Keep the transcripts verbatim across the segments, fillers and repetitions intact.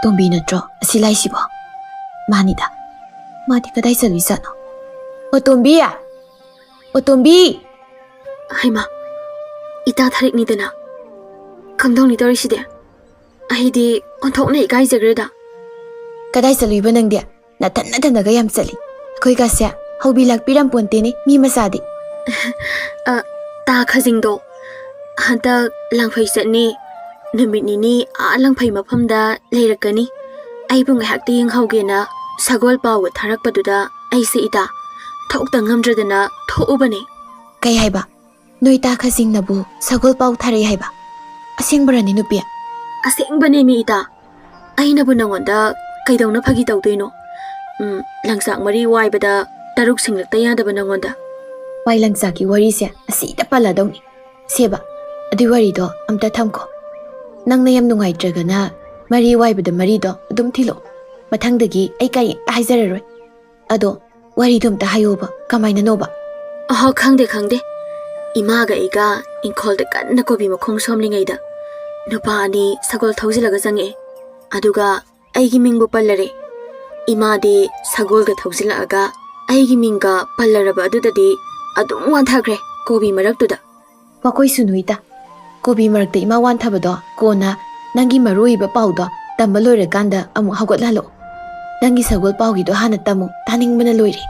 ꯇꯣꯝꯕꯤ ꯅꯠꯇ꯭ꯔꯣ ꯑꯁꯤ ꯂꯥꯛꯏꯁꯤꯕꯣ? ꯃꯥꯅꯤꯗ꯫ ꯃꯥꯗꯤ ꯀꯗꯥꯏ ꯆꯠꯂꯨꯏꯖꯥꯠꯅꯣ? ꯑꯣ ꯇꯣꯝꯕꯤ! ꯑꯣ ꯇꯣꯝꯕꯤ! ꯍꯩꯃꯥ, ꯏꯇꯥ ꯊꯥꯔꯤꯛꯅꯤꯗꯅ꯫ ꯀꯝꯗꯧꯅꯤ ꯇꯧꯔꯤꯁꯤꯗꯤ? ꯑꯩꯗꯤ ꯑꯣꯟꯊꯣꯛꯅ ꯏꯀꯥꯏꯖꯈ꯭ꯔꯦꯗ꯫ ꯀꯗꯥꯏ ꯆꯠꯂꯨꯏꯕ ꯅꯪꯗꯤ? ꯅꯊꯟ ꯅꯊꯟꯗꯒ ꯌꯥꯝ ꯆꯠꯂꯤ꯫ ꯑꯩꯈꯣꯏꯒꯁꯦ ꯍꯧꯕꯤ ꯂꯥꯛꯄꯤꯔꯝꯄꯣꯟꯇꯦꯅꯦ ꯃꯤ ꯃꯆꯥꯗꯤ꯫ ꯑ, ꯇꯥ ꯈꯖꯤꯡꯗꯣ ꯍꯟꯗꯛ ꯂꯥꯡꯐꯩ ꯆꯠꯅꯤ꯫ ꯅꯨꯃꯤꯠ ꯅꯤꯅꯤ ꯑꯥ ꯂꯥꯡꯐꯩ ꯃꯐꯝꯗ ꯂꯩꯔꯛꯀꯅꯤ꯫ ꯑꯩꯕꯨ ꯉꯥꯏꯍꯥꯛꯇ ꯌꯦꯡꯍꯧꯒꯦꯅ ꯁꯒꯣꯜ ꯄꯥꯎꯒ ꯊꯥꯔꯛꯄꯗꯨꯗ ꯑꯩꯁꯦ ꯏꯇꯥ ꯊꯣꯛꯇ ꯉꯝꯗ꯭ꯔꯗꯅ ꯊꯣꯛꯎꯕꯅꯦ꯫ ꯀꯩ ꯍꯥꯏꯕ? ꯅꯣꯏ ꯇꯥ ꯈꯖꯤꯡꯅꯕꯨ ꯁꯒꯣꯜ ꯄꯥꯎ ꯊꯥꯔꯛꯏ ꯍꯥꯏꯕ? ꯑꯁꯦꯡꯕꯔꯅꯤ ꯅꯨꯄꯤ? ꯑꯁꯦꯡꯕꯅꯦꯃꯤ ꯏꯇꯥ꯫ ꯑꯩꯅꯕꯨ ꯅꯉꯣꯟꯗ ꯀꯩꯗꯧꯅ ꯐꯥꯒꯤ ꯇꯧꯗꯣꯏꯅꯣ? ꯎꯝ, ꯂꯪꯆꯥꯛ ꯃꯔꯤ ꯋꯥꯏꯕꯗ ꯇꯔꯨꯛ ꯁꯤꯡꯂꯛꯇ ꯌꯥꯗꯕ ꯅꯉꯣꯟꯗ꯫ ꯋꯥꯏ ꯂꯪꯆꯥꯛꯀꯤ ꯋꯥꯔꯤꯁꯦ ꯑꯁꯤꯗ ꯄꯜꯂꯗꯧꯅꯤ꯫ ꯁꯦꯕ, ꯑꯗꯨꯏ ꯋꯥꯔꯤꯗꯣ ꯑꯝꯇ ꯊꯝꯈꯣ꯫ ꯅꯪꯅ ꯌꯥꯝ ꯅꯨꯡꯉꯥꯏꯇ꯭ꯔꯒꯅ ꯃꯔꯤ ꯋꯥꯏꯕꯗ ꯃꯔꯤꯗꯣ ꯑꯗꯨꯝ ꯊꯤꯜꯂꯛꯑꯣ꯫ ꯃꯊꯪꯗꯒꯤ ꯑꯩ ꯀꯔꯤꯝꯇ ꯍꯥꯏꯖꯔꯔꯣꯏ꯫ ꯑꯗꯣ ꯋꯥꯔꯤꯗꯣ ꯑꯝꯇ ꯍꯥꯏꯌꯣꯕ, ꯀꯃꯥꯏꯅꯅꯣꯕ? ꯑꯍꯣ, ꯈꯪꯗꯦ, ꯈꯪꯗꯦ꯫ ꯏꯃꯥꯒ ꯑꯩꯒ ꯏꯪꯈꯣꯜꯗ ꯀꯟꯅ ꯀꯣꯕꯤ ꯃꯈꯣꯡ ꯁꯣꯝꯂꯤꯉꯩꯗ ꯅꯨꯄꯥ ꯑꯅꯤ ꯁꯒꯣꯜ ꯊꯧꯖꯤꯜꯂꯒ ꯆꯪꯉꯛꯑꯦ꯫ ꯑꯗꯨꯒ ꯑꯩꯒꯤ ꯃꯤꯡꯕꯨ ꯄꯜꯂꯔꯦ꯫ ꯏꯃꯥꯗꯤ ꯁꯒꯣꯜꯒ ꯊꯧꯖꯤꯜꯂꯛꯑꯒ ꯑꯩꯒꯤ ꯃꯤꯡꯒ ꯄꯜꯂꯔꯕ ꯑꯗꯨꯗꯗꯤ ꯑꯗꯨꯝ ꯋꯥꯟꯊꯈ꯭ꯔꯦ ꯀꯣꯕꯤ ꯃꯔꯛꯇꯨꯗ꯫ ꯃꯈꯣꯏꯁꯨ ꯅꯨꯏꯇ꯫ ꯀꯣꯕꯤ ꯃꯔꯛꯇ ꯏꯃꯥ ꯋꯥꯟꯊꯕꯗꯣ ꯀꯣꯟꯅ ꯅꯪꯒꯤ ꯃꯔꯨ ꯑꯣꯏꯕ ꯄꯥꯎꯗꯣ ꯇꯝꯕ ꯂꯣꯏꯔꯀꯥꯟꯗ ꯑꯃꯨꯛ ꯍꯧꯒꯠꯍꯜꯂꯛꯑꯣ꯫ ꯅꯪꯒꯤ ꯁꯒꯣꯜ ꯄꯥꯎꯒꯤꯗꯣ ꯍꯥꯟꯅ ꯇꯝꯃꯨ, ꯇꯥꯅꯤꯡꯕꯅ ꯂꯣꯏꯔꯦ꯫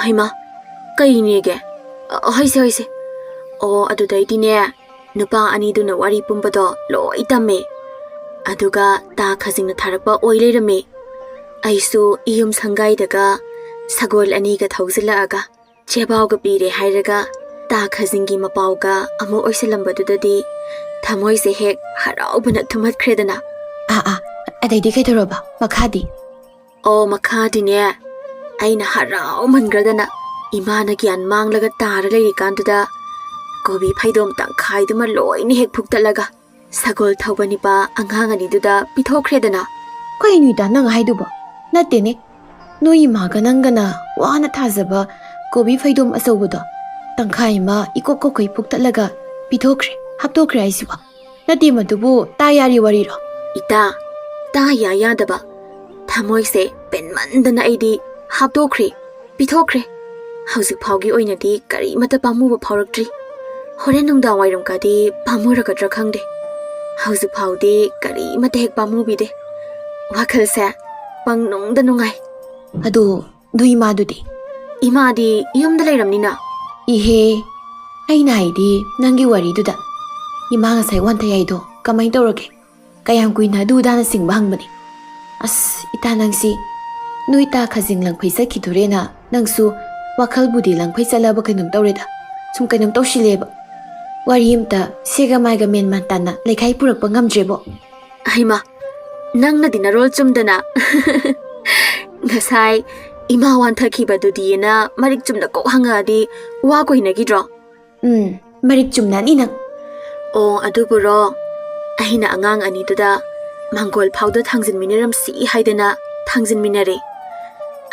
ꯍꯩꯃꯥ, ꯀꯩꯅꯦꯒꯦ? ꯑ, ꯍꯣꯏꯁꯦ, ꯍꯣꯏꯁꯦ꯫ ꯑꯣ, ꯑꯗꯨꯗꯩꯗꯤꯅꯦ, ꯅꯨꯄꯥ ꯑꯅꯤꯗꯨꯅ ꯋꯥꯔꯤ ꯄꯨꯝꯕꯗꯣ ꯂꯣꯏ ꯇꯝꯃꯦ꯫ ꯑꯗꯨꯒ ꯇꯥ ꯈꯖꯤꯡꯅ ꯊꯥꯔꯛꯄ ꯑꯣꯏ ꯂꯩꯔꯝꯃꯦ꯫ ꯑꯩꯁꯨ ꯏꯌꯨꯝ ꯁꯪꯒꯥꯏꯗꯒ ꯁꯒꯣꯜ ꯑꯅꯤꯒ ꯊꯧꯖꯤꯜꯂꯛꯑꯒ ꯆꯦꯕꯥꯎꯒ ꯄꯤꯔꯦ ꯍꯥꯏꯔꯒ ꯇꯥ ꯈꯖꯤꯡꯒꯤ ꯃꯄꯥꯎꯒ ꯑꯃꯨꯛ ꯑꯣꯏꯁꯜꯂꯝꯕꯗꯨꯗꯗꯤ ꯊꯃꯣꯏꯁꯦ ꯍꯦꯛ ꯍꯔꯥꯎꯕꯅ ꯊꯨꯝꯍꯠꯈ꯭ꯔꯦꯗꯅ꯫ ꯑꯥ, ꯑꯥ, ꯑꯗꯩꯗꯤ ꯀꯩꯗꯧꯔꯕ? ꯃꯈꯥꯗꯤ? ꯑꯣ, ꯃꯈꯥꯗꯤꯅꯦ, ꯑꯩꯅ ꯍꯔꯥꯎꯃꯟꯈ꯭ꯔꯗꯅ ꯏꯃꯥꯅ ꯒ꯭ꯌꯥꯟ ꯃꯥꯡꯂꯒ ꯇꯥꯔ ꯂꯩꯔꯤꯀꯥꯟꯗꯨꯗ ꯀꯣꯕꯤ ꯐꯩꯗꯣꯝ ꯇꯪꯈꯥꯏꯗꯨꯃ ꯂꯣꯏꯅ ꯍꯦꯛ ꯐꯨꯛꯇꯠꯂꯒ ꯁꯒꯣꯜ ꯊꯧꯕ ꯅꯤꯄꯥ ꯑꯉꯥꯡ ꯑꯅꯤꯗꯨꯗ ꯄꯤꯊꯣꯛꯈ꯭ꯔꯦꯗꯅ꯫ ꯀꯩꯅꯣ ꯏꯇꯥ ꯅꯪ ꯍꯥꯏꯗꯨꯕꯣ? ꯅꯠꯇꯦꯅꯦ, ꯅꯣꯏ ꯏꯃꯥꯒ ꯅꯪꯒꯅ ꯋꯥꯅ ꯊꯥꯖꯕ ꯀꯣꯕꯤ ꯐꯩꯗꯣꯝ ꯑꯆꯧꯕꯗꯣ ꯇꯪꯈꯥꯏ ꯑꯃ ꯏꯀꯣꯛ ꯀꯣꯛꯈꯩ ꯐꯨꯛꯇꯠꯂꯒ ꯄꯤꯊꯣꯛꯈ꯭ꯔꯦ, ꯍꯥꯞꯇꯣꯛꯈ꯭ꯔꯦ ꯍꯥꯏꯁꯤꯕꯣ? ꯅꯠꯇꯦ, ꯃꯗꯨꯕꯨ ꯇꯥ ꯌꯥꯔꯤ ꯋꯥꯔꯤꯔꯣ? ꯏꯇꯥ, ꯁꯨꯛꯇꯥ ꯌꯥ ꯌꯥꯗꯕ꯫ ꯊꯃꯣꯏꯁꯦ ꯄꯦꯟꯃꯟꯗꯅ ꯑꯩꯗꯤ ꯍꯥꯞꯇꯣꯛꯈ꯭ꯔꯦ, ꯄꯤꯊꯣꯛꯈ꯭ꯔꯦ꯫ ꯍꯧꯖꯤꯛ ꯐꯥꯎꯒꯤ ꯑꯣꯏꯅꯗꯤ ꯀꯔꯤꯃꯠꯇ ꯄꯥꯝꯃꯨꯕ ꯐꯥꯎꯔꯛꯇ꯭ꯔꯤ꯫ ꯍꯣꯔꯦꯟ ꯅꯨꯡꯗꯥꯡ ꯋꯥꯏꯔꯝꯒꯗꯤ ꯄꯥꯝꯃꯨꯔꯒꯗ꯭ꯔꯥ ꯈꯪꯗꯦ꯫ ꯍꯧꯖꯤꯛ ꯐꯥꯎꯗꯤ ꯀꯔꯤꯃꯠꯇ ꯍꯦꯛ ꯄꯥꯝꯃꯨꯕꯤꯗꯦ꯫ ꯋꯥꯈꯜꯁꯦ ꯄꯪꯅꯨꯡꯗ ꯅꯨꯡꯉꯥꯏ꯫ ꯑꯗꯣ ꯅꯣꯏ ꯏꯃꯥꯗꯨꯗꯤ? ꯏꯃꯥꯗꯤ ꯌꯨꯝꯗ ꯂꯩꯔꯝꯅꯤꯅ꯫ ꯏꯍꯦ, ꯑꯩꯅ ꯍꯥꯏꯗꯤ ꯅꯪꯒꯤ ꯋꯥꯔꯤꯗꯨꯗ꯫ ꯏꯃꯥ ꯉꯁꯥꯏ ꯋꯥꯟꯊꯩ ꯍꯥꯏꯗꯣ ꯀꯃꯥꯏ ꯇꯧꯔꯒꯦ? ꯀꯌꯥꯝ ꯀꯨꯏꯅ ꯑꯗꯨ ꯑꯗꯥꯅ ꯆꯤꯡꯕ ꯍꯪꯕꯅꯤ? ꯑꯁ, ꯏꯇꯥ ꯅꯪꯁꯤ, ꯅꯣꯏ ꯇꯥ ꯈꯖꯤꯡ ꯂꯪꯐꯩ ꯆꯠꯈꯤꯗꯣꯔꯦꯅ ꯅꯪꯁꯨ ꯋꯥꯈꯜꯕꯨꯗꯤ ꯂꯪꯐꯩ ꯆꯠꯂꯕ ꯀꯩꯅꯣꯝ ꯇꯧꯔꯦꯗ꯫ ꯁꯨꯝ ꯀꯩꯅꯣꯝ ꯇꯧꯁꯤꯜꯂꯦꯕ꯫ ꯋꯥꯔꯤ ꯑꯝꯇ ꯁꯦꯒ ꯃꯥꯏꯒ ꯃꯦꯟ ꯃꯥꯟ ꯇꯥꯅ ꯂꯩꯈꯥꯏ ꯄꯨꯔꯛꯄ ꯉꯝꯗ꯭ꯔꯦꯕꯣ꯫ ꯍꯩꯃꯥ, ꯅꯪꯅꯗꯤ ꯅꯔꯣꯜ ꯆꯨꯝꯗꯅ꯫ ꯉꯁꯥꯏ ꯏꯃꯥ ꯋꯥꯟꯊꯈꯤꯕꯗꯨꯗꯤꯅ ꯃꯔꯤꯛ ꯆꯨꯝꯅ ꯀꯣꯛ ꯍꯪꯉꯛꯑꯗꯤ ꯋꯥ ꯀꯣꯏꯅꯈꯤꯗ꯭ꯔꯣ? ꯎꯝ, ꯃꯔꯤꯛ ꯆꯨꯝꯅꯅꯤ ꯅꯪ꯫ ꯑꯣ, ꯑꯗꯨꯕꯨꯔꯣ? ꯑꯩꯅ ꯑꯉꯥꯡ ꯑꯅꯤꯗꯨꯗ ꯃꯪꯒꯣꯜ ꯐꯥꯎꯗ ꯊꯥꯡꯖꯤꯟꯃꯤꯟꯅꯔꯝꯁꯤ ꯍꯥꯏꯗꯅ ꯊꯥꯡꯖꯤꯟꯃꯤꯟꯅꯔꯦ꯫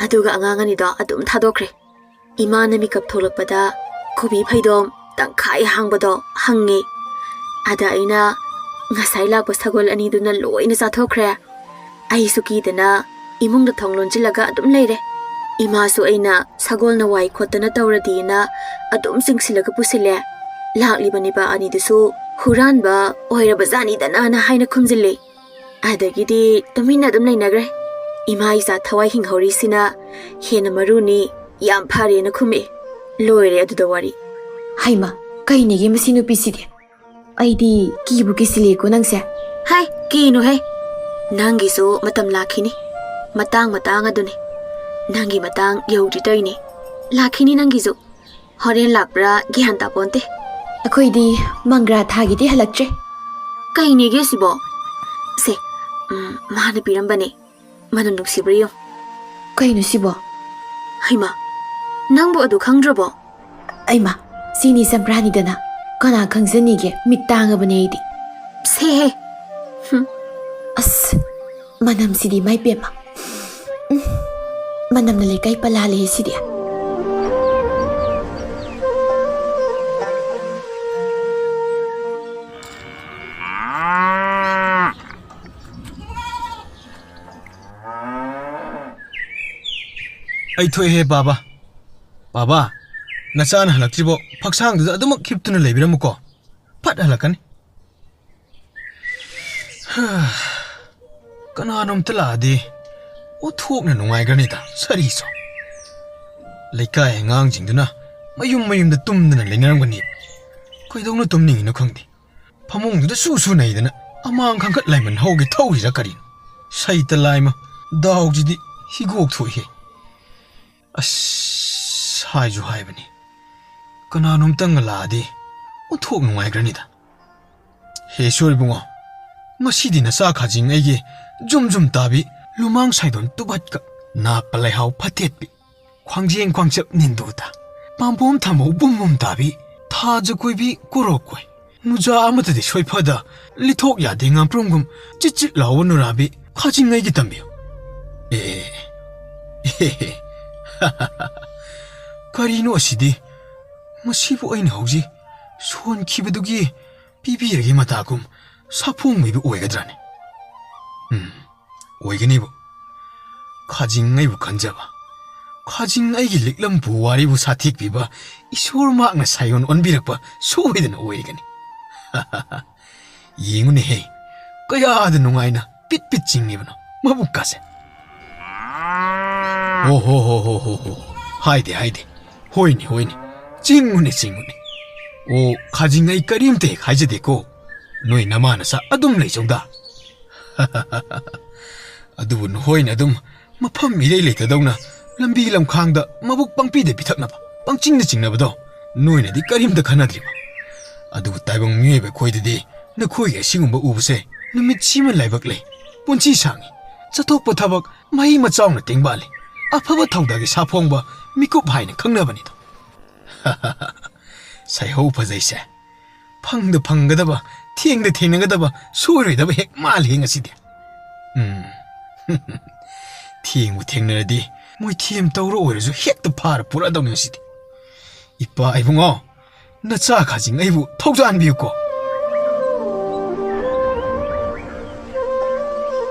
ꯑꯗꯨꯒ ꯑꯉꯥꯡ ꯑꯅꯤꯗꯣ ꯑꯗꯨꯝ ꯊꯥꯗꯣꯛꯈ꯭ꯔꯦ꯫ ꯏꯃꯥꯅ ꯃꯤꯀꯞ ꯊꯣꯛꯂꯛꯄꯗ ꯀꯣꯕꯤ ꯐꯩꯗꯣꯝ ꯇꯪꯈꯥꯏ ꯍꯥꯡꯕꯗꯣ ꯍꯪꯉꯦ꯫ ꯑꯗ ꯑꯩꯅ, "ꯉꯁꯥꯏ ꯂꯥꯛꯄ ꯁꯒꯣꯜ ꯑꯅꯤꯗꯨꯅ ꯂꯣꯏꯅ ꯆꯥꯊꯣꯛꯈ꯭ꯔꯦ꯫ ꯑꯩꯁꯨ ꯀꯤꯗꯅ ꯏꯃꯨꯡꯗ ꯊꯣꯡ ꯂꯣꯟꯁꯤꯜꯂꯒ ꯑꯗꯨꯝ ꯂꯩꯔꯦ꯫ ꯏꯃꯥꯁꯨ ꯑꯩꯅ ꯁꯒꯣꯜꯅ ꯋꯥꯏ ꯈꯣꯠꯇꯅ ꯇꯧꯔꯗꯤꯅ ꯑꯗꯨꯝ ꯆꯤꯡꯁꯤꯜꯂꯒ ꯄꯨꯁꯤꯜꯂꯦ꯫ ꯂꯥꯛꯂꯤꯕ ꯅꯤꯄꯥ ꯑꯅꯤꯗꯨꯁꯨ ꯍꯨꯔꯥꯟꯕ ꯑꯣꯏꯔꯕꯖꯥꯠꯅꯤꯗꯅꯅ" ꯍꯥꯏꯅ ꯈꯨꯝꯖꯤꯜꯂꯦ꯫ ꯑꯗꯒꯤꯗꯤ ꯇꯨꯃꯤꯟꯅ ꯑꯗꯨꯝ ꯂꯩꯅꯈ꯭ꯔꯦ꯫ ꯏꯃꯥ ꯏꯆꯥ ꯊꯋꯥꯏ ꯍꯤꯡꯍꯧꯔꯤꯁꯤꯅ ꯍꯦꯟꯅ ꯃꯔꯨꯅꯤ, ꯌꯥꯝ ꯐꯔꯦꯅ ꯈꯨꯝꯃꯛꯑꯦ꯫ ꯂꯣꯏꯔꯦ ꯑꯗꯨꯗ ꯋꯥꯔꯤ꯫ ꯍꯩꯃ, ꯀꯩꯅꯦꯒꯦ ꯃꯁꯤ ꯅꯨꯄꯤꯁꯤꯗꯤ? ꯑꯩꯗꯤ ꯀꯤꯕꯨ ꯀꯤꯁꯤꯜꯂꯦꯀꯣ ꯅꯪꯁꯦ꯫ ꯍꯥꯏ, ꯀꯤꯅꯨꯍꯦ꯫ ꯅꯪꯒꯤꯁꯨ ꯃꯇꯝ ꯂꯥꯛꯈꯤꯅꯤ꯫ ꯃꯇꯥꯡ ꯃꯇꯥꯡ ꯑꯗꯨꯅꯤ꯫ ꯅꯪꯒꯤ ꯃꯇꯥꯡ ꯌꯧꯗ꯭ꯔꯤ ꯇꯧꯔꯤꯅꯤ꯫ ꯂꯥꯛꯈꯤꯅꯤ ꯅꯪꯒꯤꯁꯨ꯫ ꯍꯣꯔꯦꯟ ꯂꯥꯛꯄ꯭ꯔꯥ ꯒ꯭ꯌꯥꯟ ꯇꯥꯄꯣꯟꯇꯦ꯫ ꯑꯩꯈꯣꯏꯗꯤ ꯃꯪꯒ꯭ꯔꯥ ꯊꯥꯒꯤꯗꯤ ꯍꯜꯂꯛꯇ꯭ꯔꯦ꯫ ꯀꯩꯅꯦꯒꯦ ꯁꯤꯕꯣ? ꯁꯦ, ꯎꯝ, ꯃꯥꯅ ꯄꯤꯔꯝꯕꯅꯦ꯫ ꯃꯅꯝ ꯅꯨꯡꯁꯤꯕ꯭ꯔꯥ ꯌꯦꯡꯉꯨ꯫ ꯀꯩꯅꯣ ꯁꯤꯕꯣ? ꯍꯩꯃꯥ, ꯅꯪꯕꯨ ꯑꯗꯨ ꯈꯪꯗ꯭ꯔꯕꯣ? ꯑꯩꯃꯥ, ꯁꯤꯅꯤ ꯆꯝꯄ꯭ꯔꯥꯅꯤꯗꯅ꯫ ꯀꯅꯥ ꯈꯪꯖꯅꯤꯒꯦ? ꯃꯤꯠ ꯇꯥꯡꯉꯕꯅꯦ ꯑꯩꯗꯤ꯫ ꯁꯦꯍꯦ꯫ ꯍꯨꯝ꯫ ꯑꯁ, ꯃꯅꯝꯁꯤꯗꯤ ꯃꯥꯏ ꯄꯦꯝꯃ꯫ ꯎꯝ, ꯃꯅꯝꯅ ꯂꯩꯀꯥꯏ ꯄꯜꯂꯥꯜꯂꯦ ꯁꯤꯗꯤ꯫ ꯑꯩ ꯊꯣꯛꯑꯦꯍꯦ, ꯕꯥꯕꯥ꯫ ꯕꯥꯕꯥ, ꯅꯆꯥꯅ ꯍꯜꯂꯛꯇ꯭ꯔꯤꯕꯣ ꯐꯛꯁꯥꯡꯗꯨꯗ ꯑꯗꯨꯃꯛ ꯍꯤꯞꯇꯨꯅ ꯂꯩꯕꯤꯔꯝꯃꯨꯀꯣ꯫ ꯐꯠ ꯍꯜꯂꯛꯀꯅꯤ꯫ ꯀꯅꯥꯅꯣꯝꯇ ꯂꯥꯛꯑꯗꯤ ꯑꯣꯟꯊꯣꯛꯅ ꯅꯨꯡꯉꯥꯏꯈ꯭ꯔꯅꯤꯗ, ꯁꯥꯔꯤꯁꯨ꯫ ꯂꯩꯀꯥꯏ ꯑꯉꯥꯡꯁꯤꯡꯗꯨꯅ ꯃꯌꯨꯝ ꯃꯌꯨꯝꯗ ꯇꯨꯝꯗꯅ ꯂꯩꯅꯔꯝꯒꯅꯤ꯫ ꯀꯩꯗꯧꯅ ꯇꯨꯝꯅꯤꯡꯉꯤꯅꯣ ꯈꯪꯗꯦ꯫ ꯐꯃꯨꯡꯗꯨꯗ ꯁꯨ ꯁꯨ ꯅꯩꯗꯅ ꯑꯃꯥꯡ ꯈꯪꯀꯠ ꯂꯥꯏꯃꯟ ꯍꯧꯒꯦ ꯊꯧꯔꯤꯔꯥ ꯀꯔꯤꯅꯣ? ꯁꯩꯇ ꯂꯥꯏꯃ, ꯗꯥꯎꯁꯤꯗꯤ ꯍꯤꯒꯣꯛ ꯊꯣꯛꯏꯍꯦ꯫ ꯑꯁ, ꯍꯥꯏꯁꯨ ꯍꯥꯏꯕꯅꯤ, ꯀꯅꯥꯅꯣꯝꯇꯪꯒ ꯂꯥꯛꯑꯗꯤ ꯑꯣꯟꯊꯣꯛ ꯅꯨꯡꯉꯥꯏꯈ꯭ꯔꯅꯤꯗ꯫ ꯍꯦ ꯏꯁꯣꯔ ꯏꯕꯨꯡꯉꯣ, ꯉꯁꯤꯗꯤ ꯅꯆꯥ ꯈꯥꯖꯤꯡ ꯑꯩꯒꯤ ꯖꯨꯝ ꯖꯨꯝ ꯇꯥꯕꯤ ꯂꯨꯃꯥꯡ ꯁꯥꯏꯗꯣꯟ ꯇꯨꯕꯠꯀ, ꯅꯥꯞꯄ ꯂꯩꯍꯥꯎ ꯐꯠꯇꯦꯠꯄꯤ, ꯈ꯭ꯋꯥꯡꯖꯦꯡ ꯈ꯭ꯋꯥꯡꯆꯞ ꯅꯤꯟꯗꯨ ꯇꯥ, ꯄꯥꯝꯕꯣꯝ ꯊꯝꯕꯧ ꯕꯨꯝ ꯕꯨꯝ ꯇꯥꯕꯤ, ꯊꯥꯖ ꯀꯣꯏꯕꯤ ꯀꯣꯔꯣꯛ ꯀꯣꯏ, ꯃꯨꯖꯥ ꯑꯃꯠꯇꯗꯤ ꯁꯣꯏꯐꯗ ꯂꯤꯊꯣꯛ ꯌꯥꯗꯦ ꯉꯥꯄ꯭ꯔꯨꯝꯒꯨꯝ ꯆꯤꯠ ꯆꯤꯠ ꯂꯥꯎꯕ ꯅꯨꯔꯥꯕꯤ ꯈꯥꯖꯤꯡꯉꯩꯒꯤ ꯇꯝꯕꯤꯌꯨ꯫ ꯑꯦ, ꯑꯦ, ꯑꯦ, ꯀꯔꯤꯅꯣ ꯑꯁꯤꯗꯤ? ꯃꯁꯤꯕꯨ ꯑꯩꯅ ꯍꯧꯖꯤꯛ ꯁꯣꯟꯈꯤꯕꯗꯨꯒꯤ ꯄꯤꯕꯤꯔꯒꯦ ꯃꯇꯥꯒꯨꯝ ꯁꯥꯐꯣꯡꯕꯤꯕ ꯑꯣꯏꯒꯗ꯭ꯔꯥꯅꯦ? ꯎꯝ, ꯑꯣꯏꯒꯅꯤꯕꯨ꯫ ꯈꯥꯖꯤꯡ ꯑꯩꯕꯨ ꯈꯟꯖꯕ, ꯈꯥꯖꯤꯡ ꯑꯩꯒꯤ ꯂꯤꯛꯂꯝꯕꯨ ꯋꯥꯔꯤꯕꯨ ꯁꯥꯊꯦꯛꯄꯤꯕ ꯏꯁꯣꯔ ꯃꯍꯥꯛꯅ ꯁꯥꯏꯑꯣꯟ ꯑꯣꯟꯕꯤꯔꯛꯄ ꯁꯣꯏꯗꯅ ꯑꯣꯏꯒꯅꯤ꯫ ꯌꯦꯡꯉꯨꯅꯦꯍꯦ, ꯀꯌꯥꯗ ꯅꯨꯡꯉꯥꯏꯅ ꯄꯤꯠ ꯄꯤꯠ ꯆꯤꯡꯉꯤꯕꯅꯣ ꯃꯕꯨꯛꯀꯥꯁꯦ꯫ ꯑꯣ ꯍꯣ ꯍꯣ ꯍꯣ ꯍꯣ ꯍꯣ꯫ ꯍꯥꯏꯗꯦ, ꯍꯥꯏꯗꯦ꯫ ꯍꯣꯏꯅꯦ, ꯍꯣꯏꯅꯦ꯫ ꯆꯤꯡꯉꯨꯅꯦ, ꯆꯤꯡꯉꯨꯅꯦ꯫ ꯑꯣ, ꯈꯥꯖꯤꯡ ꯑꯩ ꯀꯔꯤꯝꯇ ꯍꯦꯛ ꯍꯥꯏꯖꯗꯦꯀꯣ꯫ ꯅꯣꯏ ꯅꯃꯥ ꯅꯆꯥ ꯑꯗꯨꯝ ꯂꯩꯖꯧꯗ꯫ ꯑꯗꯨꯕꯨ ꯅꯈꯣꯏꯅ ꯑꯗꯨꯝ ꯃꯐꯝ ꯏꯔꯩ ꯂꯩꯇꯗꯧꯅ ꯂꯝꯕꯤ ꯂꯝꯈꯥꯡꯗ ꯃꯕꯨꯛ ꯄꯪꯄꯤꯗ ꯄꯤꯊꯛꯅꯕ, ꯄꯪꯆꯤꯡꯗ ꯆꯤꯡꯅꯕꯗꯣ ꯅꯣꯏꯅꯗꯤ ꯀꯔꯤꯝꯇ ꯈꯟꯅꯗ꯭ꯔꯤꯕ꯫ ꯑꯗꯨꯕꯨ ꯇꯥꯏꯕꯪ ꯃꯤꯑꯣꯏꯕ ꯑꯩꯈꯣꯏꯗꯗꯤ ꯅꯈꯣꯏꯒꯤ ꯑꯁꯤꯒꯨꯝꯕ ꯎꯕꯁꯦ ꯅꯨꯃꯤꯠ ꯁꯤꯃ ꯂꯥꯏꯕꯛ ꯂꯩ, ꯄꯨꯟꯁꯤ ꯁꯥꯡꯉꯤ꯫ ꯆꯠꯊꯣꯛꯄ ꯊꯕꯛ ꯃꯍꯩ ꯃꯆꯥꯎꯅ ꯇꯦꯡꯕꯥꯜꯂꯤ꯫ ꯑꯐꯕ ꯊꯧꯗꯥꯒꯤ ꯁꯥꯐꯣꯡꯕ ꯃꯤꯀꯨꯞ ꯍꯥꯏꯅ ꯈꯪꯅꯕꯅꯤꯗꯣ꯫ ꯁꯥꯏꯍꯧ ꯐꯖꯩꯁꯦ꯫ ꯐꯪꯗ ꯐꯪꯒꯗꯕ, ꯊꯦꯡꯗ ꯊꯦꯡꯅꯒꯗꯕ, ꯁꯣꯏꯔꯣꯏꯗꯕ ꯍꯦꯛ ꯃꯥꯜꯂꯤ ꯉꯁꯤꯗꯤ꯫ ꯎꯝ꯫ ꯊꯦꯡꯕꯨ ꯊꯦꯡꯅꯔꯗꯤ ꯃꯣꯏ ꯊꯦꯝ ꯇꯧꯔ ꯑꯣꯏꯔꯁꯨ ꯍꯦꯛꯇ ꯐꯥꯔ ꯄꯨꯔꯛꯑꯗꯧꯅꯤ ꯉꯁꯤꯗꯤ꯫ ꯏꯄꯥ ꯏꯕꯨꯡꯉꯣ, ꯅꯆꯥ ꯈꯥꯖꯤꯡ ꯑꯩꯕꯨ ꯊꯧꯖꯥꯟꯕꯤꯌꯨꯀꯣ꯫